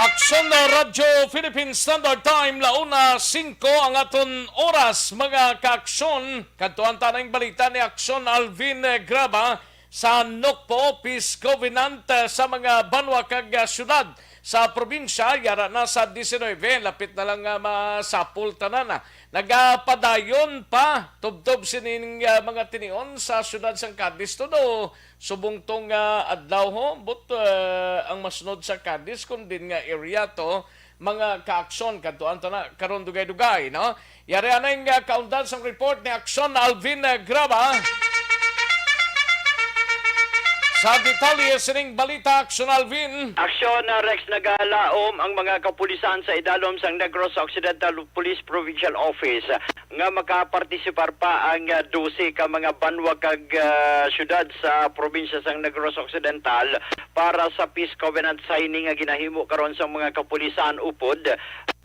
Aksyon na Radyo Philippine Standard Time, launa singko ang aton oras, mga kaaksyon. Kadtuan ta na ang balita ni Aksyon Alvin, eh, Graba sa Nokpo Peace Covenant, eh, sa mga banwa kag, ah, syudad sa probinsya, yara na sa diecinuebe, lapit na lang nga masapol tanan, ah. Nagapadayon pa tubtob sining, ah, mga tinion sa siyudad sang Cadiz, todo subong tong, ah, adlaw, ho, but, ah, ang masunod sa Cadiz, kun din nga area to, mga kaaksyon, kadtuan ta na karon dugay-dugay, no? Yari anay nga kaundan sang report ni Aksyon Alvin, eh, Graba. Sa detalye sining balita, Aksyon Alvin. Aksyon na Rex, nagalaom ang mga kapulisan sa idalom sang Negros Occidental Police Provincial Office nga makapartisipar pa ang, ah, dose ka mga banwa kag, ah, syudad sa probinsya sang Negros Occidental para sa peace covenant signing nga ginahimo karon sa mga kapulisan upod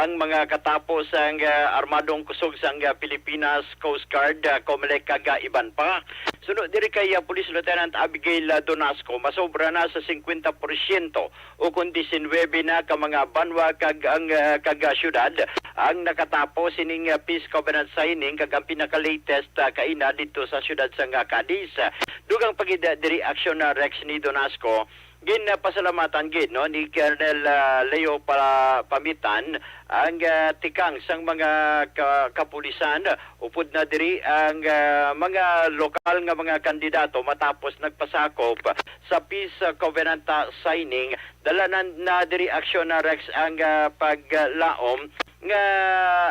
ang mga katapo sang, ah, Armadong Kusog sang, ah, Pilipinas, Coast Guard, ah, Comelec, kag, ah, iban pa. Suno diri kay, ah, Police Lieutenant Abigail, ah, Donasco, masobra na sa singkwenta porsyento o kon diecinuebe na ka mga banwa kag ang, ah, kag, ah, syudad ang nakatapo sining, ah, peace covenant signing, kag ang pinaka-latest, ah, kaina didto sa syudad sang, ah, Cadiz. Dugang pa gid, ah, diri aksyon na Rex ni Donasco, ginapasalamatan gid, no, ni Colonel, ah, Leo Pa-, Pamitan ang, ah, tikang sang mga ka-, kapulisan, upod na diri ang, ah, mga lokal nga mga kandidato matapos nagpasakop sa peace, ah, covenant, ah, signing. Dala na, na diri aksyon na Rex ang, ah, paglaom nga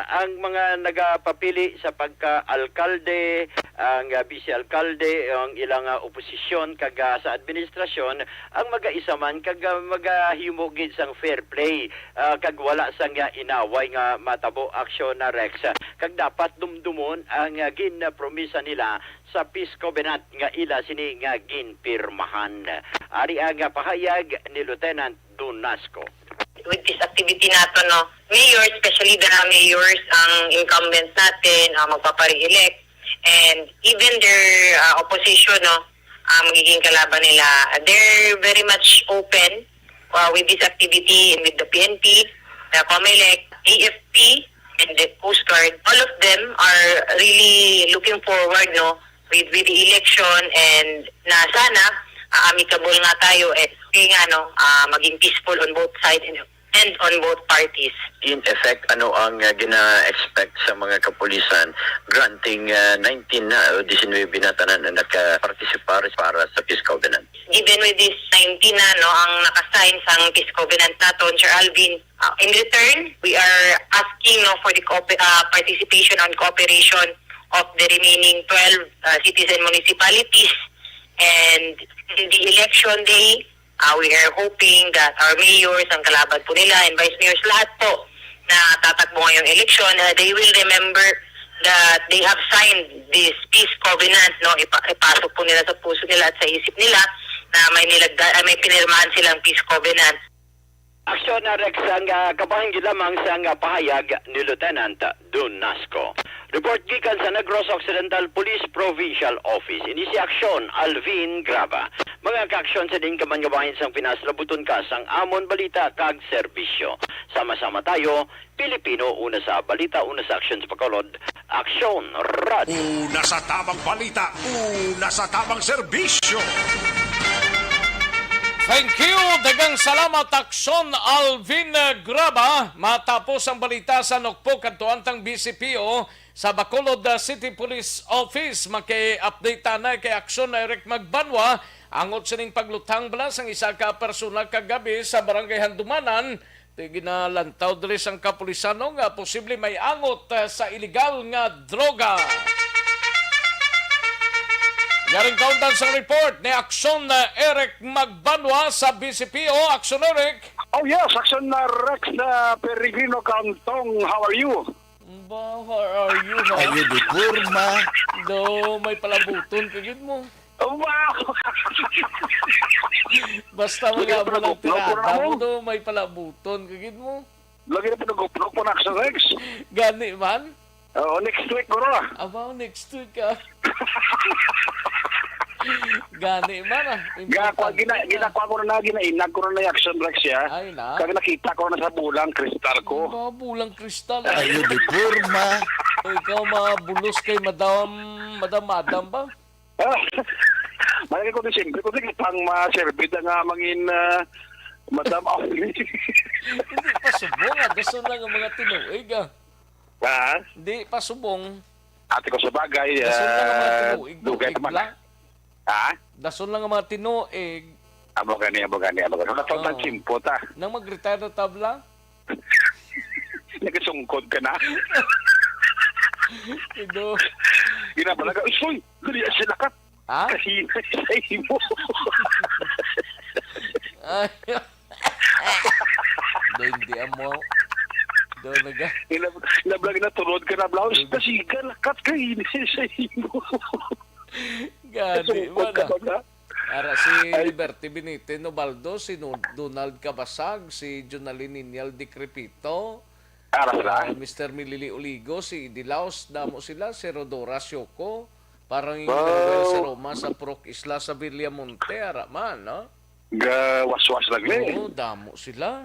ang mga nagapapili sa pagka-alkalde, ang, ah, vice-alkalde, ang ilang, ah, oposisyon kag, ah, sa administrasyon ang magaisa man kag, ah, magahimo gid sang fair play, ah, kag wala sang, ah, inaway nga matabo aksyon na Rex. Kag dapat dumdumon ang, ah, ginpromisa nila sa peace covenant nga ila sini nga ginpirmahan. Ari ang, ah, pahayag ni Lieutenant Donasco. With this activity nato, no, mayor, especially the mayors, ang incumbents natin, ah, magpapare-elect, and even their, ah, opposition, no, ah, magiging kalaban nila. They're very much open, uh, with this activity and with the P N P, the Comelec, A F P, and the Coast Guard. All of them are really looking forward, no, with, with the election, and na sana, ah, amicable nga tayo, eh, kaya nga, no, ah, maging peaceful on both sides and, and on both parties. In effect, ano ang, uh, gina-expect sa mga kapulisan granting, uh, nineteen na o diecinuebe na tanan ang nakapartisipar para sa peace covenant? Given with this nineteen na, no, ang nakasign sang peace covenant naton, Sir Alvin, uh, in return, we are asking, no, for the cooper-, uh, participation and cooperation of the remaining twelve, uh, cities and municipalities. And in the election day, uh, we are hoping that our mayors, ang kalaban po nila, and vice mayors, lahat po na tatakbo ngayong eleksyon, uh, they will remember that they have signed this peace covenant, no? Ipa-, ipasok po nila sa puso nila at sa isip nila na may nilagda-, ah, may pinirmahan silang peace covenant. Aksyon na Rex ang, ah, kabahin gid lamang sang, ah, pahayag ni Lieutenant Donasco. Report gikan sa Negros Occidental Police Provincial Office. Ini si Aksyon Alvin Graba. Mga kaaksyon sa diin ka man nga bahin sang Pinas, labuton ka sang amon balita kag serbisyo. Sama-sama tayo, Pilipino, una sa balita, una sa aksyon sa Bacolod, Aksyon Radio. Una sa tamang balita, una sa tamang serbisyo. Thank you. Daghang salamat, Aksyon Alvin Graba. Matapos ang balita sa Nokpo, kadtuan tang B C P O sa Bacolod, uh, City Police Office. Maki-update ta na kay Aksyon Eric Magbanwa angot sining pagluthang bala sang isa ka persona kagabi sa Barangay Handumanan. Ti ginalantaw diri sang kapulisan, no, nga posible may angot, eh, sa iligal nga droga. Yaring kaundan sang report ni Action na Eric Magbanwa sa B C P O. Action, Eric. Oh yes, Action na Rex na Peregrino Cantong. How are you? Ba, how are you, ha? Ayo di porma. Do, may palabuton ka gid mo. Wow! Basta mga mo lang tirada mo, do, may palabuton ka gid mo. Lagi na pinaguplok mo na sa Rex. Gani man? Oo, next week, guro. Abaw, next week, ah. Gani man, ah. Ga, kwa, gina, importante na. Ginakuha ko na, ginainag ko na na yung Action Rex, ya. Ay, na. Kag nakita ko na sa bulang kristal ko. Ba, bulang kristal, ah. Ayo, di porma. O, ikaw, mabulos kay Madam, Madam, Madam ba? Malaki ko, di, siyempre, ko, di, pang ma-serve na nga mangin, ah, Madam Arlene. Hindi pa subong, ah. Dason lang ang mga tinuig, ah. Ha? Hindi pa subong. Ate ko sa bagay, Dason lang ang mga ah, tinuig, dugay tinuig naman. Lang. Ha? Dason lang ang mga tinuig. Amo gani, amo gani, amo gani. Wala pa man Oh. Simpo ta. Nang mag-retire na tabla? Nagasungkod ka na? Ido. Ginabalaga, "Uy, dali, sila ka." Ha? Kahinay sa imo. Ay. Do, hindi amo. Do, naga- Inab-, inablag na tulod ka na, blouse. Hindi. Kasi ka, lakat, kahinay sa imo. Gani, Sungkod ka wala. Ba na? Ara si Ay. Liberty Benitez Nobaldo, si Nu-, Donald Cabasag, si Jonalyn Niñal Decrepito, Ara sila. Ah, Mister Milili Oligo, si Eddie Laos, damo sila, si Rodora Sioco, parang yung Wow. Noel si Roma sa Purok Isla sa Villamonte, ara man, no? Ga waswas lang, eh. Oo, damo sila.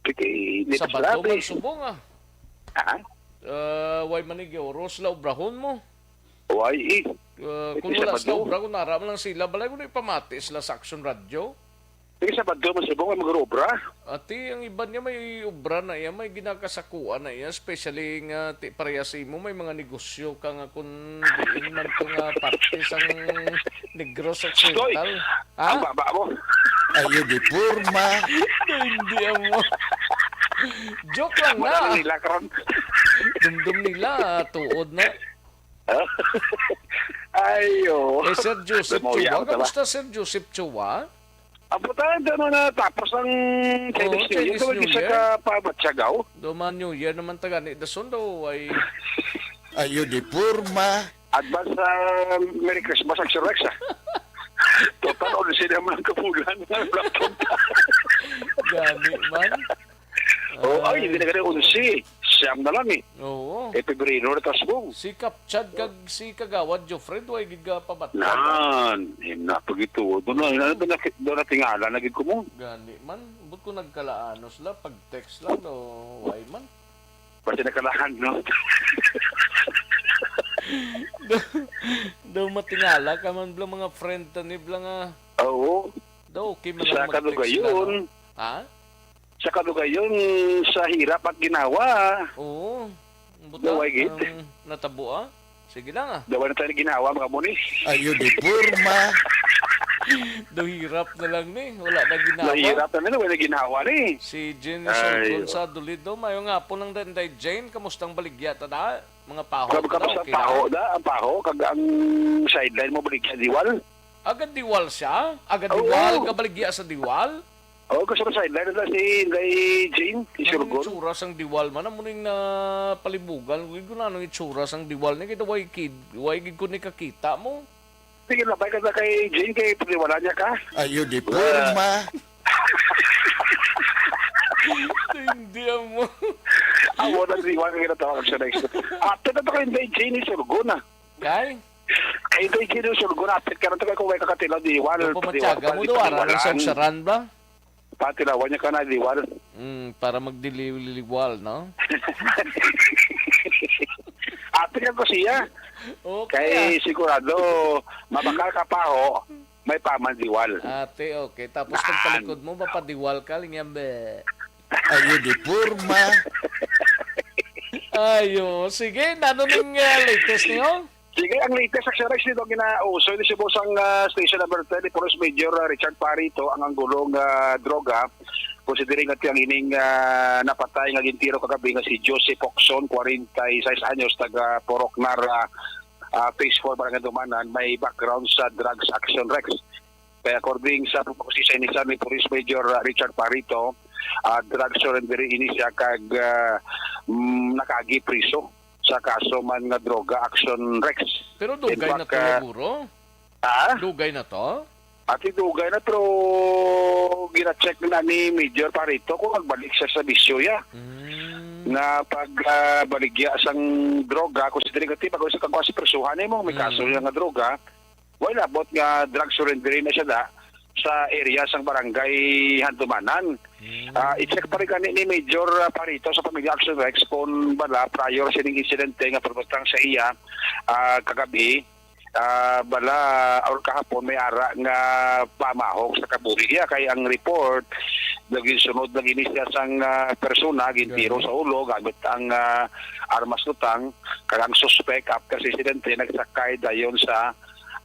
Kay, di pa Sabado sila, man eh. Subong, ah. Ha? Ah, way man ni Gioro sila obrahon mo. Way, eh. Ah, Di kung wala Sabado. Sila obra, kung nara man lang sila, balay mo na ipamati sila sa Action Radio. Di Sabado man subong ay mag-obra. Ati, ang iban niya may obra na iya, may ginakasakuan na iya, especially nga ti pareha sa imo, may mga negosyo ka nga kung diin man to nga parte sang Negros Stoy! Occidental. Ha? Ang baba mo. Ayo di porma. Hindi amo. Joke lang Wala na. Na nila karon. Dumdum nila, tuod na. Ayo. Eh, Sir Joseph Lumaw Chua, yaw, tama. Kamusta, Sir Joseph Chua? Ang putay, ano na, tapos ang Oo, Chinese New Chinese Year, New kung isa Year. Ka pabatsagaw. Do man New Year naman taga ni Dason daw, ay. Ayo di porma. Advance, ah, Merry Christmas, Action Rex, ah. Total, onse naman ang kabulan nga laptop. Gani man. Oh, ay, Ay. Hindi na gani onse. Siyam na lang, eh. Oo. Eh, Pebrero na tasbong. Si Kapchad kag si Kagawad Jofred, way gid ka pabatyan, no? Nan, eh, napagituo. Doon na, ano ba, naki-, doon na tingala, naging ko mo. Gani man. But kung nagkalaano sila, pag-text lang, no, way man. Basta nakalahan, no? Daw, daw matingala ka man bla mga friend ta ni bla nga. Oo. Daw, okay man Sa lang mag-text kalugayon. Lang, no? Ha? Sa kalugayon, sa hirap at ginawa. Oo. Buta, Daw, ay, gid. Ang natabo, ah. Sige lang, ah. Daw, ano tayo ginawa, mga muni? Ayo di porma. Do hirap na lang ni. Wala na ginawa. Nahirap na nila, wala ginawa ni. Si Jane Ay, Sorgon oh. Sa Dolido. Mayong hapon lang din, day Jane. Kamustang baligya ta da? Mga paho Kamu, na, kamu sa okay paho lang? Da, ang paho, kag ang sideline mo baligya, diwal. Aga diwal siya? Aga Oo. Diwal, kabaligya sa diwal? Oo, gusto ko sideline na si Inday Jane, si Anong Sorgon. Itsura sang diwal man? Amo ning napalibugan. Kung ano itsura sang diwal ni, kita way kid, way gid ko ni kakita mo. Sige, labay ka na kay Jane, kay paniwala niya ka. Ayo di porma. Hindi amo. Amo na si Juan, ang ginatawag siya next. Ato na to kay Inday Jane, ni Sorgon, ah. Kay? Kay Inday Jane, ni Sorgon, apit ka na to, kay kung may kakatilaw, di Juan, Yung paniwala, pamatyaga mo di daw, ara lang paniwalaan. Sa uksaran ba? Patilawan niya ka na, liwal. Mm, para magdiliwal, no? Ate ka ko siya. Okay, Kay ah. Sigurado, mabakal ka pa ho, may paman liwal. Ate, okay. Tapos kung Naan. Palikod mo, mapadiwal ka, linya, be. Ayo, di porma. Ayo. Sige, nano ning, ah, latest niyo? Sige, ang latest sa Xerox nito, ginausoy ni Cebu sang, ah, Station Number ten ni Police Major, ah, Richard Parito, ang anggulong, ah, droga. Considering at ang ining, ah, napatay nga gintiro kagabi nga si Joseph Coxon, forty-six anyos, taga Poroknar, ah, ah, Phase four, Barangay Handumanan, may background sa drugs action, Rex. Kaya according sa pagpapasisay ni San ni Police Major, ah, Richard Parito, ah, drug surrender ini siya kag, ah, mm, nakaagi priso sa kaso man nga droga action, Rex. Pero In dugay na fact, to, ah, siguro? Ah? Dugay na to? Ati dugay na, pero gina-check na ni Major Parito kung magbalik siya sa bisyo, ya. Mm. Nga pag, ah, baligya sang droga, considering ati bago sa kagwa sa presuhan nimo, may kaso Mm. niya nga droga, wala, abot nga drug surrender na siya da sa area sang barangay Handumanan. Mm. Ah, i-check pa rin gani ni Major, ah, Parito sa Pamilya Action Rex kung bala prior sining insidente nga pagbuntang sa iya, ah, kagabi, ah, bala or kahapon may ara nga pamahok sa kabuhi niya kay ang report naging sunod lagi ni siya sang, ah, persona gintiro Grabe. sa ulo gamit ang, ah, armas lutang kag ang suspek after sa insidente nagsakay dayon sa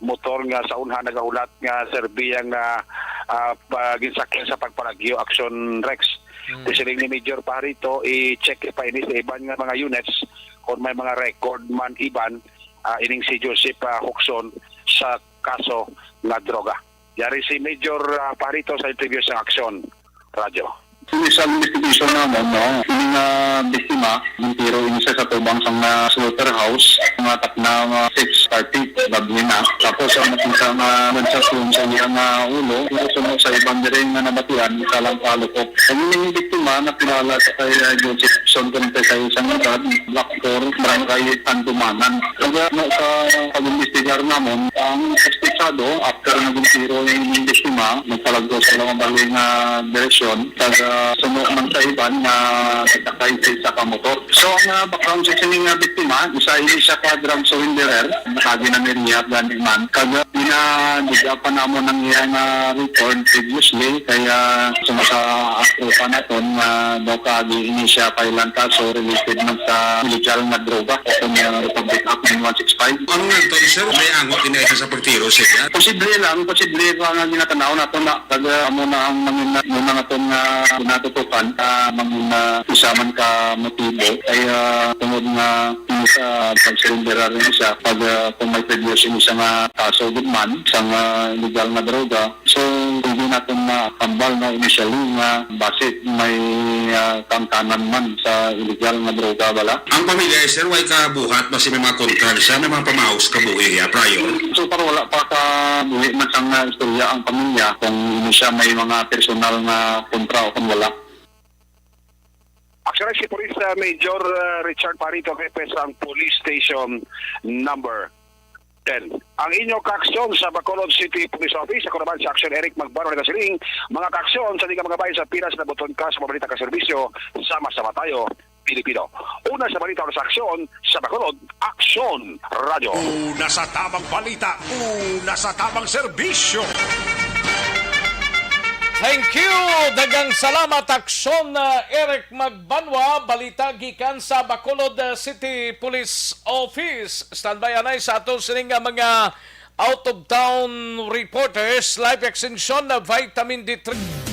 motor nga sa unha nagahulat nga serbiya nga, ah, pa-, ginsakyan sa pagpalagyo action Rex. Mm. Siling ni Major Parito, i-check pa ini sa iban nga mga units kung may mga record man iban, ah, ining si Joseph, ah, Huxon sa kaso nga droga. Yari si Major, ah, Parito sa interview sa Aksyon Radyo. Initial investigation namon, no, ini nga biktima, gintiro ini siya sa tubang sang, ah, slaughterhouse, mga takna nga six thirty, gabi na. Tapos, ang nakita nga gunshot wound sa iyang, ah, ulo, pero suno sa iban diri nga nabatian, isa lang palukok. Ang ining biktima, nakilala sa kay, ah, Joseph Son Conte sa isang edad, Black Four, Barangay Tandumanan. Kaya, no, sa pag-imbestigar namon, ang suspetsado, after nga gintiro yung biktima, nagpalagos sa mga bali nga direksyon, kag, ah, suno man sa iban nga nagsakay sa isa ka motor. So, ang, ah, background sa sining nga biktima, isa ini siya ka drug surrenderer, nakagi na may rehab gani man. Kag, ah, ginaduga pa namo ng iya nga record previously, kaya sa, sa tropa naton nga daw kaagi ini siya kailang kaso related man sa illegal nga droga, kung, ah, Republic Act nine one six five. Ano nga ito, sir? May angot din sa pagtiro siya? Posible lang, posible pa nga ginatanaw nato na Kag, ah, amo na ang mangin-, muna nga tong, ah, ginatutukan, ah, mangin-, ah, isa man ka motibo. Kay, ah, tungod nga sa pagsurenderar rin siya, pag, ah, kung may previous ini siya nga kaso gid man, sa nga illegal nga droga. So, hindi natin mahambal na initially nga base may, ah, kangtanan man sa illegal nga droga bala. Ang pamilya, sir, way kabuhat, basi may mga kontra siya, may mga pamahaw sa kabuhi, ah, prior? So far, wala pa kabuhi man sang, ah, istorya ang pamilya kung ini siya may mga personal nga kontra o kung wala. Actually, si Police, ah, Major, ah, Richard Parito, Hepe sang Police Station Number ten. Ang inyo kaaksyon sa Bacolod City Police Office, ako naman sa Aksyon Eric Magbanwa nagasiling, mga kaaksyon sa di ka mga bayan sa pinas na buton ka sa pambalita ka serbisyo, sama-sama tayo, Pilipino. Una sa balita sa aksyon sa Bacolod, Aksyon Radyo. Una sa tamang balita, una sa tamang serbisyo. Thank you. Daghang salamat, Aksyon, uh, Eric Magbanwa. Balita gikan sa Bacolod, uh, City Police Office. Standby anay sa ato sining nga mga out of town reporters. Life extension na vitamin D three.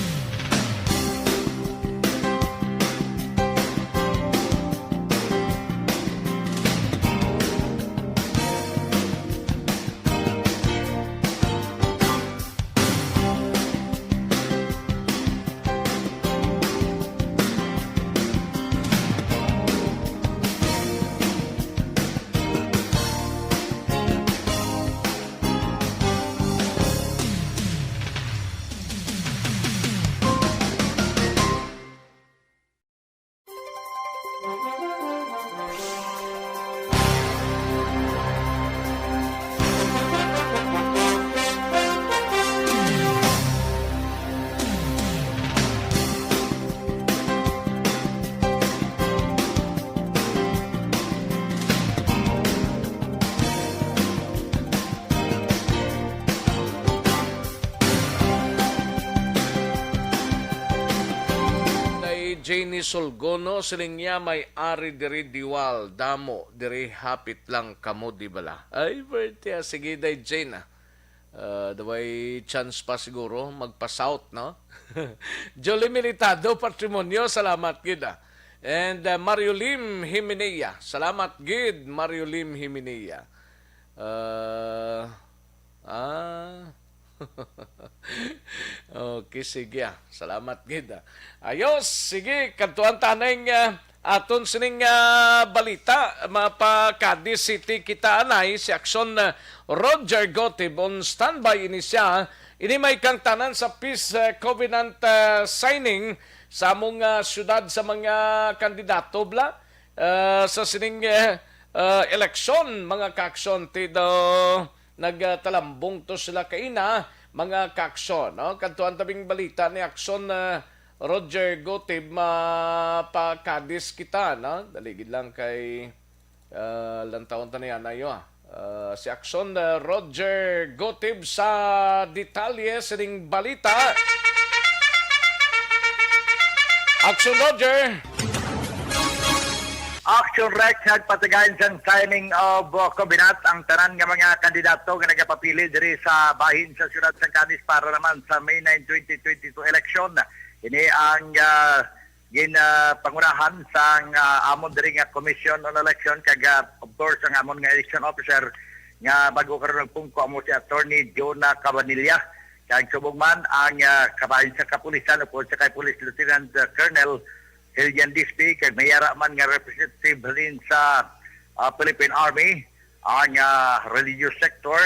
Kay Jenny Solgono, siling niya may ari diri Diwal, damo diri, hapit lang kamo, di bala? Ay, birthday, ah, sige, day Jane, ah. Ah, daway chance pa siguro magpa-south, no? Jolie Militado, Patrimonio, salamat gid, ah. And, ah, Mario Lim Himinea, salamat gid, Mario Lim Himinea. Ah, ah. Okay, sige, ah. Salamat gid, ah. Ayos, sige, kadtuan ta ning, ah, aton sining, ah, balita. Mapa Cadiz City kita anay, si Aksyon, ah, Roger Gotib on standby ini siya. Ini may kangtanan sa peace, ah, covenant, ah, signing sa among, ah, syudad sa mga kandidato, bla, ah, sa sining, eh, ah, eleksyon, mga kaaksyon, ti do nagtalambong to sila kaina, mga kaaksyon, no? Kadtuan tabing balita ni Aksyon, ah, Roger Gotib, mapa Cadiz kita, no? Dali gid lang kay, ah, lantawon ta niya na iyo, ah. Ah, si Aksyon, ah, Roger Gotib sa detalye sining balita. Aksyon, Roger. Action Rex, nagpatigayon sang signing of, uh, covenant ang tanan nga mga kandidato nga nagapapili diri sa bahin sa siyudad sang Cadiz para naman sa May nine, twenty twenty-two election. Ini ang, uh, ginapangunahan sang, uh, amon diri nga Commission on Election kag, uh, of course, ang amon nga election officer nga bago karon nagpungko amo si Attorney Jonah Cabanilla. Kag subong man ang, uh, kabahin sa kapulisan, upod sa kay Police Lieutenant, uh, Colonel Hillian Dispe, kag may ara man nga representative halin sa, ah, Philippine Army, ang, ah, religious sector,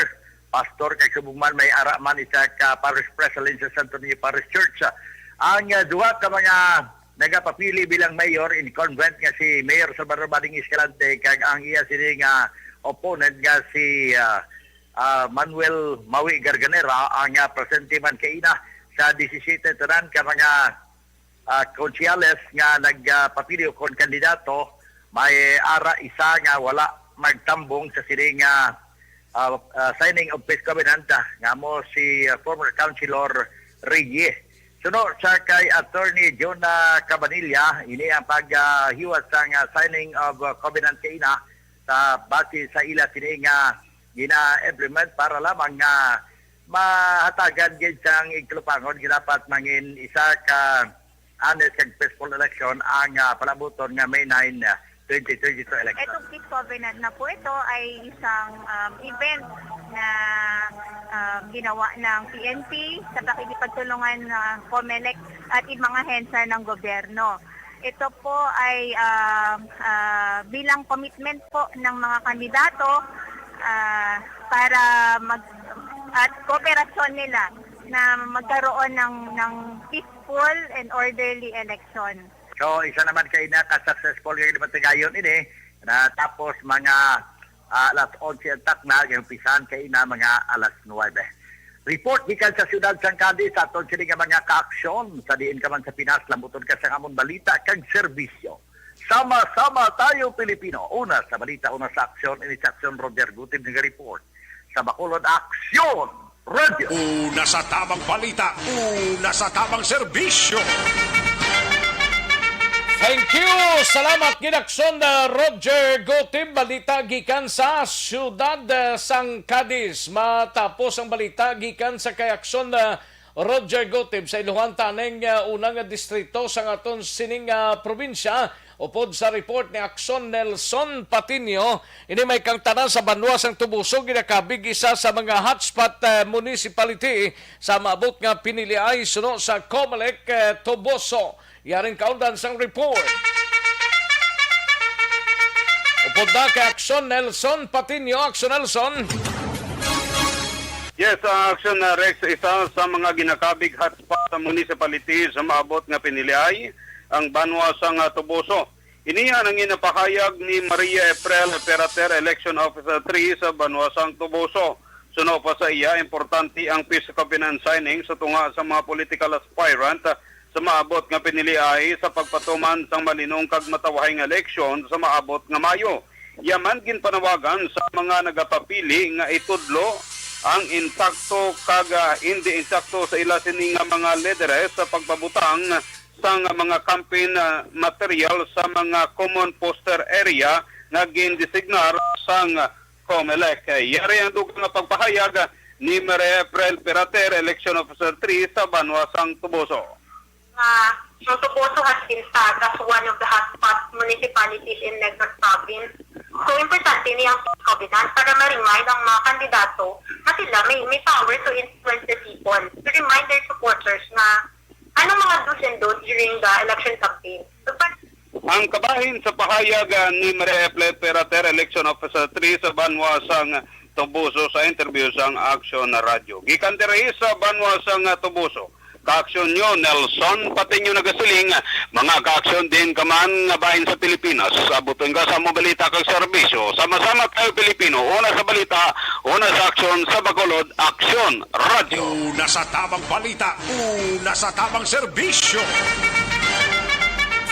pastor, kag subong man may ara man isa ka parish priest halin sa Santo Niño Parish Church. Ang, ah, duha ka mga nagapapili bilang mayor, incumbent nga si Mayor Salvador Bading Escalante kag ang iya sini nga opponent nga si, ah, ah, Manuel Mawi Garganera, ang, ah, presente man kaina sa disisiyete tanan ka mga ah, konsehales nga nagpapili kon kandidato, may ara isa nga wala magtambong sa sini nga, ah, ah, signing of peace covenant, ah, nga mo si, ah, former Councilor Reyes. Suno sa kay Attorney Jonah Cabanilla, ini ang paghiwas sang, ah, signing of, ah, covenant kaina sa base sa ila sini nga gina-implement para lamang nga mahatagan gid sang igkalupangon nga dapat mangin isa ka honest kag peaceful election ang, ah, palabuton nga May nine, ah, twenty twenty-two election. Itong peace covenant na po ito ay isang, um, event na, um, ginawa ng P N P sa pakikipagtulungan ng COMELEC at ibang ahensya ng gobyerno. Ito po ay, ah, ah, bilang commitment po ng mga kandidato, ah, para mag-, at kooperasyon nila na magkaroon ng, ng peaceful and orderly election. So, isa naman kaina ka successful nga ginapatigayon ini, natapos mga, ah, alas onse ang takna, kag umpisahan kaina mga alas nuwebe. Report gikan sa siyudad sang Cadiz, sa aton sini nga mga kaaksyon, sa diin ka man sa Pinas, lambuton ka sa amon balita kag serbisyo. Sama-sama tayo, Pilipino. Una sa balita, una sa aksyon, ini sa aksyon, Roger Gutib nag-report. Sa Bacolod, Aksyon Radio. Una sa tamang balita, una sa tamang serbisyo. Thank you. Salamat gid, Aksyon, uh, Roger Gutib. Balita gikan sa siyudad, uh, sang Cadiz. Matapos ang balita gikan sa kay Aksyon, uh, Roger Gutib sa iluhan taning, uh, una nga distrito sa aton sining, uh, probinsya, upod sa report ni Aksyon Nelson Patiño. Ini may kangtanan sa banwa sang Toboso, ginakabig isa sa mga hotspot, uh, municipality sa maabot nga piniliay suno sa COMELEC, uh, Toboso. Yaring kaundan sang report. Upod na kay Aksyon Nelson Patiño. Aksyon Nelson. Yes, uh, Aksyon, uh, Rex, isa sa mga ginakabig hotspot sa municipality sa maabot nga piniliay ang banwa sang, uh, Toboso. Ini ang ginapahayag ni Maria April Perater, Election Officer three sa banwa sang Toboso. Suno pa sa iya, importante ang peace covenant signing sa tunga sa mga political aspirant sa maabot nga piniliay sa pagpatuman sang malinong kag matawhay nga eleksyon sa maabot nga Mayo. Iya man ginpanawagan sa mga nagapapili nga itudlo ang insakto kag, ah, indi insakto sa ila sini nga mga lideres sa pagpabutang sang mga campaign, ah, material sa mga common poster area nga gindesignar sang COMELEC. Yari ang dugang nga pagpahayag ni Maria April Perater, Election Officer three sa banwa sang Toboso. Ah, ang Toboso has been tagged as one of the hotspot municipalities in Negros Province. So, importante ni ang peace covenant para ma-remind ang mga kandidato na sila may, may power to influence the people, to remind their supporters na anong mga do's and don'ts during the election campaign. So, pa- Ang kabahin sa pahayag, ah, ni Maria F. Lepe Rater, election officer three sa banwa sang Toboso, sa interview sang Aksyon Radyo. Gikan diri sa banwa sang, ah, Toboso, Kaaksyon nyo, Nelson Patiño nagasiling, mga kaaksyon din ka man nga bahin sa Pilipinas. Abuton ka sa among balita kag serbisyo. Sama-sama tayo, Pilipino. Una sa balita, una sa aksyon, sa Bacolod, Aksyon Radyo. Una sa tamang balita, una sa tamang serbisyo.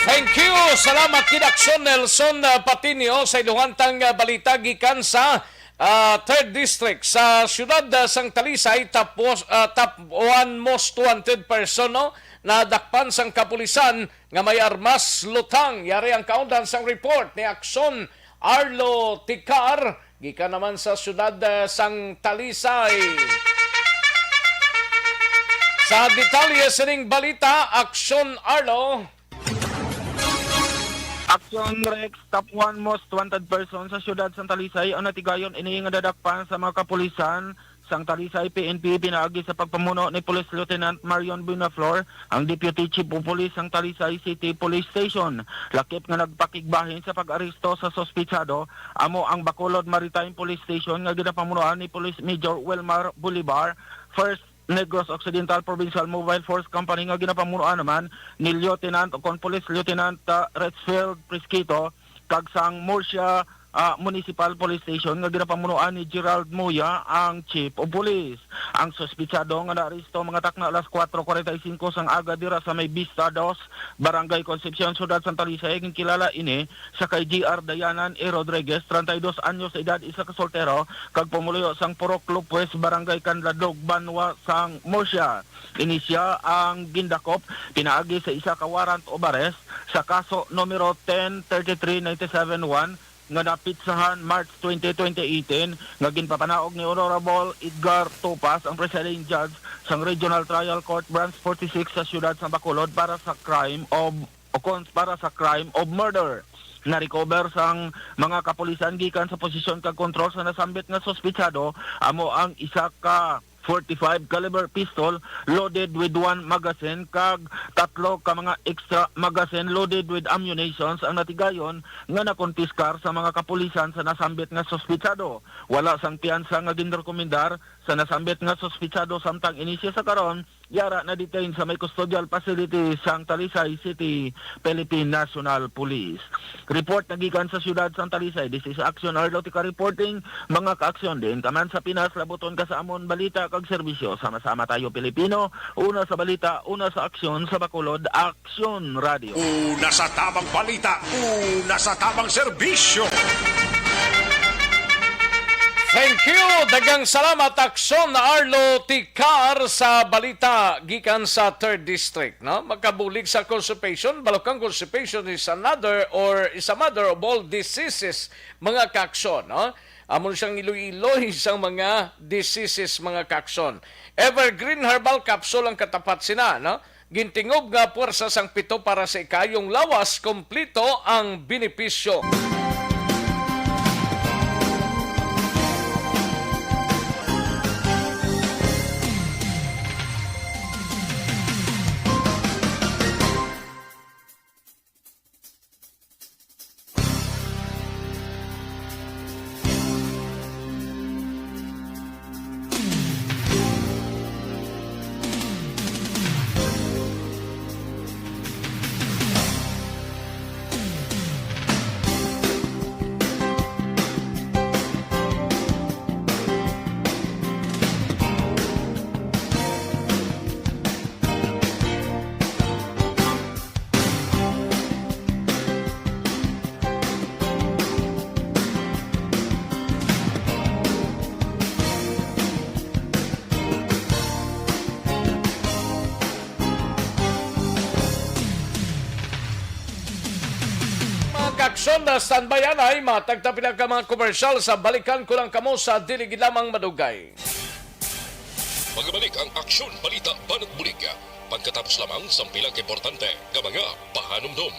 Thank you. Salamat, Kid Aksyon Nelson, uh, Patiño, sa iluhantang, uh, balita gikan sa ah, Third District sa siyudad, ah, sang Talisay, top, ah, top one most wanted person, no? Nadakpan sang kapulisan nga may armas lutang. Yari ang kaundan sang report ni Aksyon Arlo Ticar, gikan naman sa siyudad, ah, sang Talisay. Sa detalye sining balita, Aksyon Arlo. Action Rex, top one most wanted person sa siyudad sang Talisay ang natigayon ini nga nadakpan sa mga kapulisan sang Talisay P N P pinaagi sa pagpamuno ni Police Lieutenant Marion Buenaflor, ang Deputy Chief of Police sang Talisay City Police Station. Lakip nga nagpakigbahin sa pag-aresto sa suspitsado amo ang Bacolod Maritime Police Station nga ginapamunuan ni Police Major Wilmar Bolivar, First Negros Occidental Provincial Mobile Force Company nga ginapamunuan naman ni Lieutenant o kon Police Lieutenant, ah, Retsfield Prisquito, kag sang Murcia, ah, Municipal Police Station nga ginapamunuan ni Gerald Moya ang Chief of Police. Ang suspitsado nga naaresto mga takna alas kuwatro kuwarenta y singko sang aga dira sa may Vista Dos, Barangay Concepcion, Siyudad Santa Lucia, ginkilala ini sa kay G R Dayanan A. Rodriguez, treinta y dos anyos de edad, isa ka soltero, kag pumuluyo sang Purok Lopez, Barangay Canladog, Banwa sang Murcia. Ini sia ang gindakop pinaagi sa isa ka warrant of arrest sa kaso numero ten thirty-three ninety-seven one nga napitsahan March twenty, twenty eighteen, nga ginpapanaog ni Honorable Edgar Topas, ang presiding judge sang Regional Trial Court Branch forty-six sa siyudad sa Bacolod, para sa crime of o kon para sa crime of murder. Na-recover sang mga kapulisan gikan sa posisyon kag kontrol sa nasambit nga suspitsado amo ang isa ka forty-five caliber pistol loaded with one magazine kag tatlo ka mga extra magazine loaded with ammunitions ang natigayon nga nakonpiskar sa mga kapulisan sa nasambit nga suspitsado. Wala sang piyansa nga ginrekomendar sa nasambit nga suspitsado, samtang ini sia sa karon yara na-detain sa may custodial facility sang Talisay City Philippine National Police. Report na gikan sa siyudad sang Talisay. This is Action Arlo Tika reporting. Mga kaaksyon, diin ka man sa Pinas, labuton ka sa amon balita kag serbisyo. Sama-sama tayo, Pilipino. Una sa balita, una sa aksyon, sa Bacolod, Aksyon Radio. Una sa tamang balita, una sa tamang serbisyo. Thank you. Daghang salamat, Aksyon Arlo Ticar, sa balita gikan sa Third District, no? Makabulig sa constipation, balukang constipation is another or is a mother of all diseases, mga kaaksyon, no? Amo siyang iloy-iloy sa mga diseases, mga kaaksyon. Evergreen Herbal Capsule ang katapat sina, no? Gintingob nga puwersa sang pito para sa ikayong lawas, kompleto ang benepisyo. Mga kaaksyon, na standby anay, matag ta pila ka mga komersyal sa balikan ko lang kamo sa dili gid lamang madugay. Magabalik ang Aksyon Balita Banat Bulig pagkatapos lamang sang pila ka importante nga mga pahanumdom.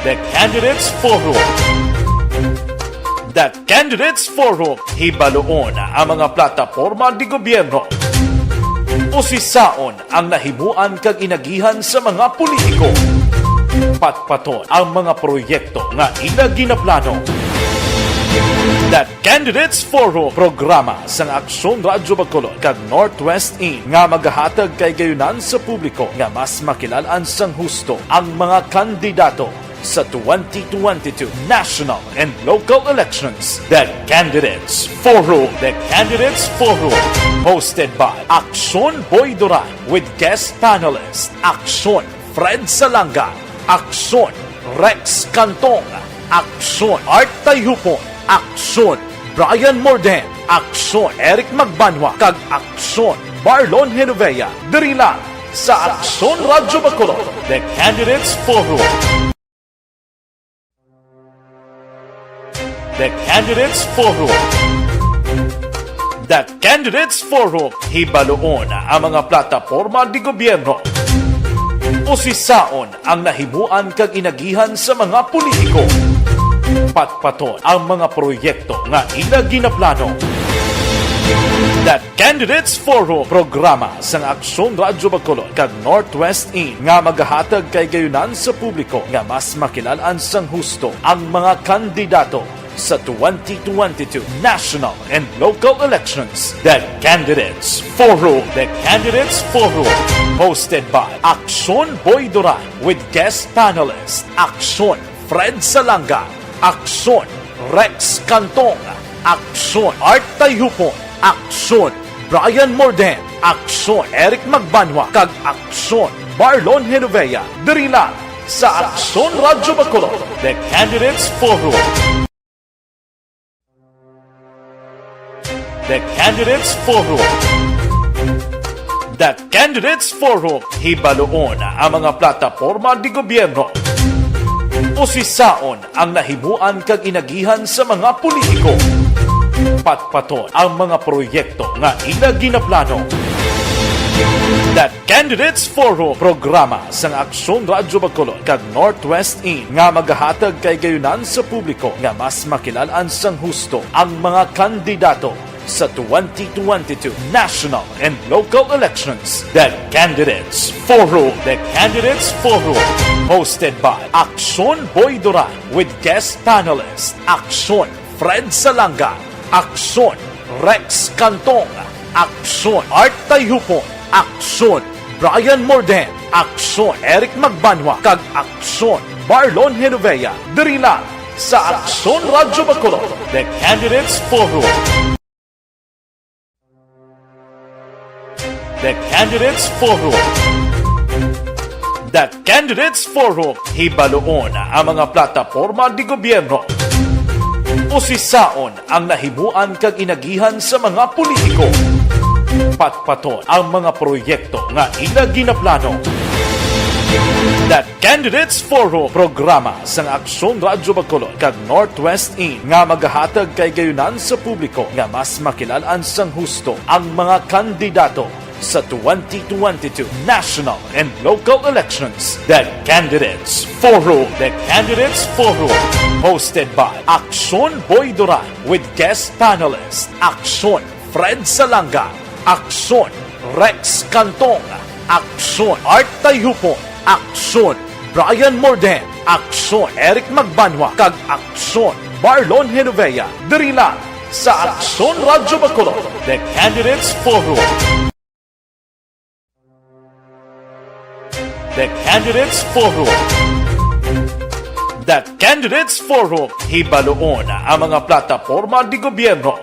The Candidates Forum. The Candidates Forum, hibaluon ang mga plataporma de gobyerno. Usisaon ang nahimuan kag inagihan sa mga politiko. Patpaton ang mga proyekto nga ila ginaplano. The Candidates Forum, programa sang Aksyon Radyo Bacolod kag Northwest Inn nga magahatag kay gayunan sa publiko nga mas makilal-an sang husto ang mga kandidato sa twenty twenty-two national and local elections. The Candidates Forum. The Candidates Forum, hosted by Aksyon Boy Duran with guest panelist Aksyon Fred Salanga, Aksyon Rex Cantong, Aksyon Art Tayhupon, Aksyon Brian Morden, Aksyon Eric Magbanwa, kag Aksyon Marlon Genovea, diri lang sa Aksyon Radyo Bacolod. The Candidates Forum. The Candidates Forum. The Candidates Forum, hibaluon ang mga plataporma de gobyerno. Usisaon ang nahimuan kag inagihan sa mga politiko. Patpaton ang mga proyekto nga ila ginaplano. The Candidates Forum, programa sang Aksyon Radyo Bacolod kag Northwest Inn nga magahatag kay gayunan sa publiko nga mas makilal-an sang husto ang mga kandidato sa twenty twenty-two national and local elections. The Candidates Forum. The Candidates Forum, hosted by Aksyon Boy Duran with guest panelist Aksyon Fred Salanga, Aksyon Rex Cantong, Aksyon Art Tayhupon, Aksyon Brian Morden, Aksyon Eric Magbanwa, kag Aksyon Marlon Genovea, diri lang sa Aksyon Radyo Bacolod. The Candidates Forum. The Candidates Forum. The Candidates Forum, hibaluon ang mga plataporma de gobyerno. Usisaon ang nahimuan kag inagihan sa mga politiko. Patpaton ang mga proyekto nga ila ginaplano. The Candidates Forum, programa sang Aksyon Radyo Bacolod kag Northwest Inn nga magahatag kay gayunan sa publiko nga mas makilal-an sang husto ang mga kandidato sa twenty twenty-two national and local elections. The Candidates Forum. The Candidates Forum, hosted by Aksyon Boy Duran with guest panelist Aksyon Fred Salanga, Aksyon Rex Cantong, Aksyon Art Tayhupon, Aksyon Brian Morden, Aksyon Eric Magbanwa, kag Aksyon Marlon Genovea, diri lang sa Aksyon Radyo Bacolod. The Candidates Forum. The Candidates Forum. The Candidates Forum, hibaluon ang mga plataporma de gobyerno. Usisaon ang nahimuan kag inagihan sa mga politiko. Patpaton ang mga proyekto nga ila ginaplano. The Candidates Forum, programa sang Aksyon Radyo Bacolod kag Northwest Inn nga magahatag kay gayunan sa publiko nga mas makilal-an sang husto ang mga kandidato sa twenty twenty-two national and local elections. The Candidates Forum. The Candidates Forum, hosted by Aksyon Boy Duran with guest panelist Aksyon Fred Salanga, Aksyon Rex Cantong, Aksyon Art Tayhupon, Aksyon Brian Morden, Aksyon Eric Magbanwa, kag Aksyon Marlon Genovea, diri lang sa Aksyon Radyo Bacolod. The Candidates Forum. The Candidates Forum. The Candidates Forum, hibaluon ang mga plataporma de gobyerno.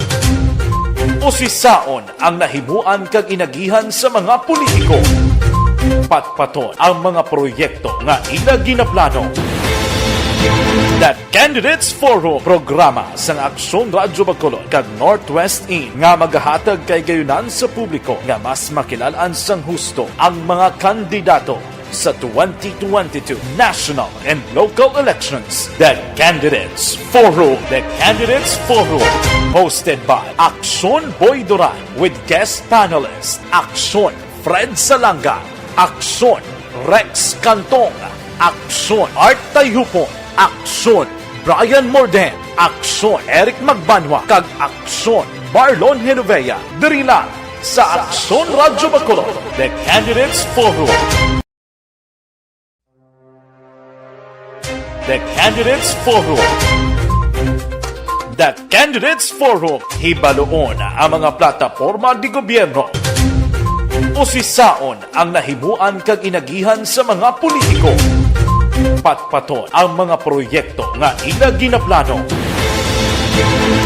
Usisaon ang nahimuan kag inagihan sa mga politiko. Patpaton ang mga proyekto nga ila ginaplano. The Candidates Forum, programa sang Aksyon Radyo Bacolod kag Northwest Inn nga magahatag kay gayunan sa publiko nga mas makilal-an sang husto ang mga kandidato sa twenty twenty-two national and local elections. The Candidates Forum. The Candidates Forum, hosted by Aksyon Boy Duran with guest panelist Aksyon Fred Salanga, Aksyon Rex Cantong, Aksyon Art Tayhupon, Aksyon, Brian Morden. Aksyon, Eric Magbanwa. Kag Aksyon, Marlon Genovea. Diri lang sa Aksyon Radyo Bacolod, The Candidates Forum. The Candidates Forum. The Candidates Forum, hibaluon ang mga plataporma di gobyerno. Usisaon ang nahimuan kag inagihan sa mga politiko. Patpaton ang mga proyekto nga ila ginaplano.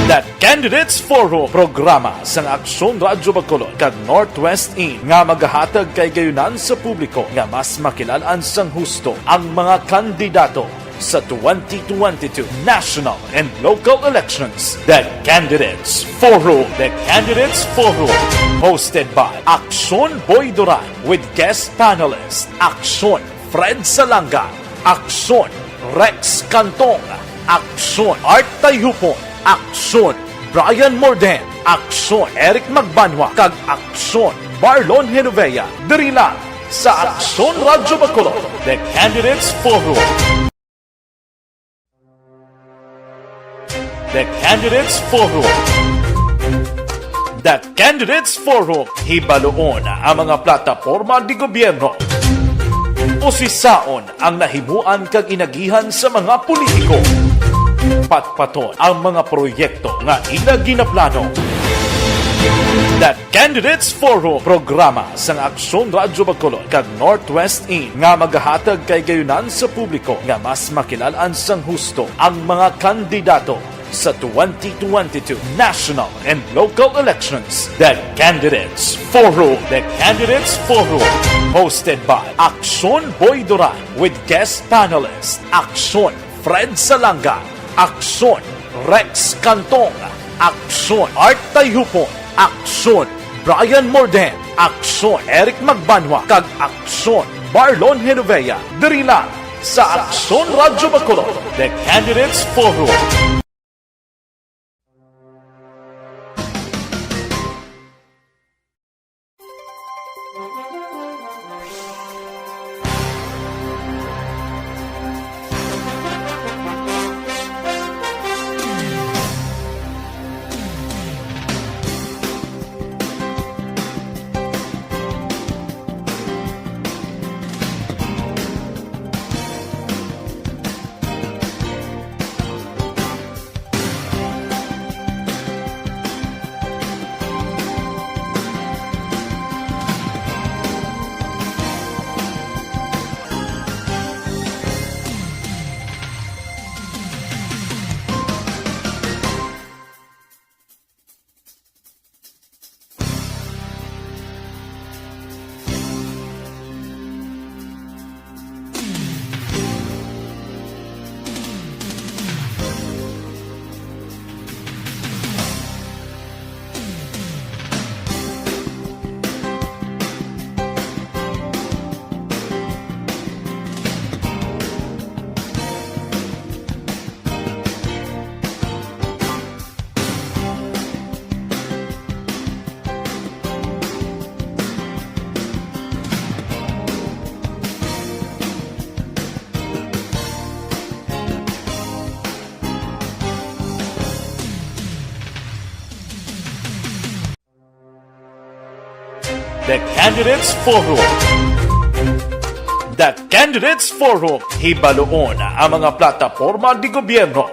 The Candidates Forum, programa sang Aksyon Radyo Bacolod kag Northwest In nga magahatag kahigayonan sa publiko nga mas makilal-an sang husto ang mga kandidato sa twenty twenty-two national and local elections. The Candidates Forum. The Candidates Forum, hosted by Aksyon Boy Duran with guest panelist Aksyon Fred Salanga, Aksyon Rex Cantong, Aksyon Art Tayhupon, Aksyon Brian Morden, Aksyon Eric Magbanwa, kag Aksyon Marlon Genovea. Diri lang sa Aksyon Radyo Bacolod, The Candidates Forum. The Candidates Forum. The Candidates Forum, hibaluon ang mga plataporma di gobyerno. Usisaon ang nahimuan kag inagihan sa mga politiko. Patpaton ang mga proyekto nga ila ginaplano. The Candidates Forum, programa sang Aksyon Radyo Bacolod kag Northwest In nga magahatag kahigayonan sa publiko nga mas makilal-an sang husto ang mga kandidato sa twenty twenty-two national and local elections. The Candidates Forum. The Candidates Forum, hosted by Aksyon Boy Duran with guest panelist Aksyon Fred Salanga, Aksyon Rex Cantong, Aksyon Art Tayhupon, Aksyon Brian Morden, Aksyon Eric Magbanwa, kag Aksyon Marlon Genovea. Diri lang sa Aksyon Radyo Bacolod, The Candidates Forum. The Candidates Forum. The Candidates Forum, hibaluon ang mga plataporma di gobyerno.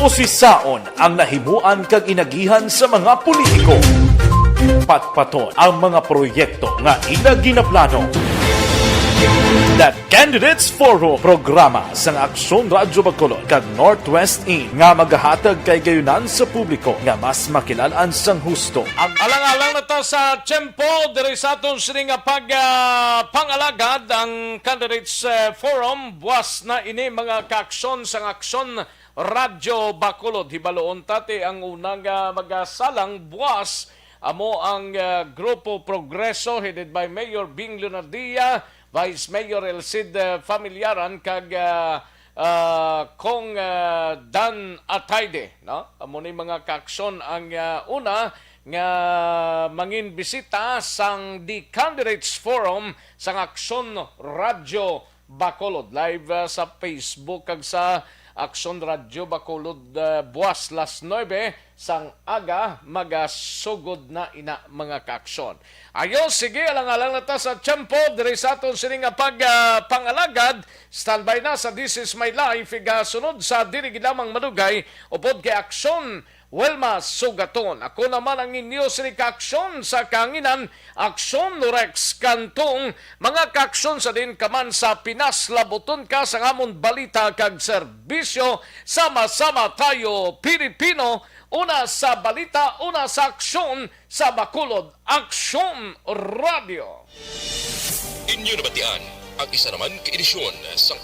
Usisaon ang nahimuan kag inagihan sa mga politiko. Patpaton ang mga proyekto nga ila ginaplano. The Candidates Forum, programa sang Aksyon Radyo Bacolod kag Northwest In nga magahatag kahigayonan sa publiko nga mas makilal-an sang husto. Ag-, alang-alang na ta sa tiyempo diri sa aton sini nga pag, ah, pangalagad ang Candidates, eh, Forum. Buwas na ini, mga kaaksyon sang Aksyon Radyo Bacolod. Hibaluon ta ti ang unang, ah, magasalang buwas amo ang, ah, Grupo Progreso, headed by Mayor Bing Leonardia, Vice Mayor Elcid, ah, Familiaran, kag, ah, ah, Cong, ah, Dan Atayde, no? Amo ni mga kaaksyon ang, ah, una nga mangin bisita sang The Candidates Forum sang Aksyon Radyo Bacolod. Live, ah, sa Facebook kag sa Aksyon Radyo Bacolod, ah, buwas las nuebe sang aga, magasugod na ina, mga kaaksyon. Ayo, sige, alang-alang na ta sa tiyempo diri sa aton sini nga pag, ah, pangalagad. Standby na sa This Is My Life, igasunod sa dili gid lamang madugay, upod kay Aksyon Wilma Sugaton. Ako naman ang inyo sini kaaksyon sa kahanginan, Aksyon Rex Cantong. Mga kaaksyon, sa diin ka man sa Pinas, labuton ka sa amon balita kag serbisyo. Sama-sama tayo, Pilipino, una sa balita, una sa aksyon, sa Bacolod Aksyon Radio. Inyo nabatian ang isa naman ka edisyon sang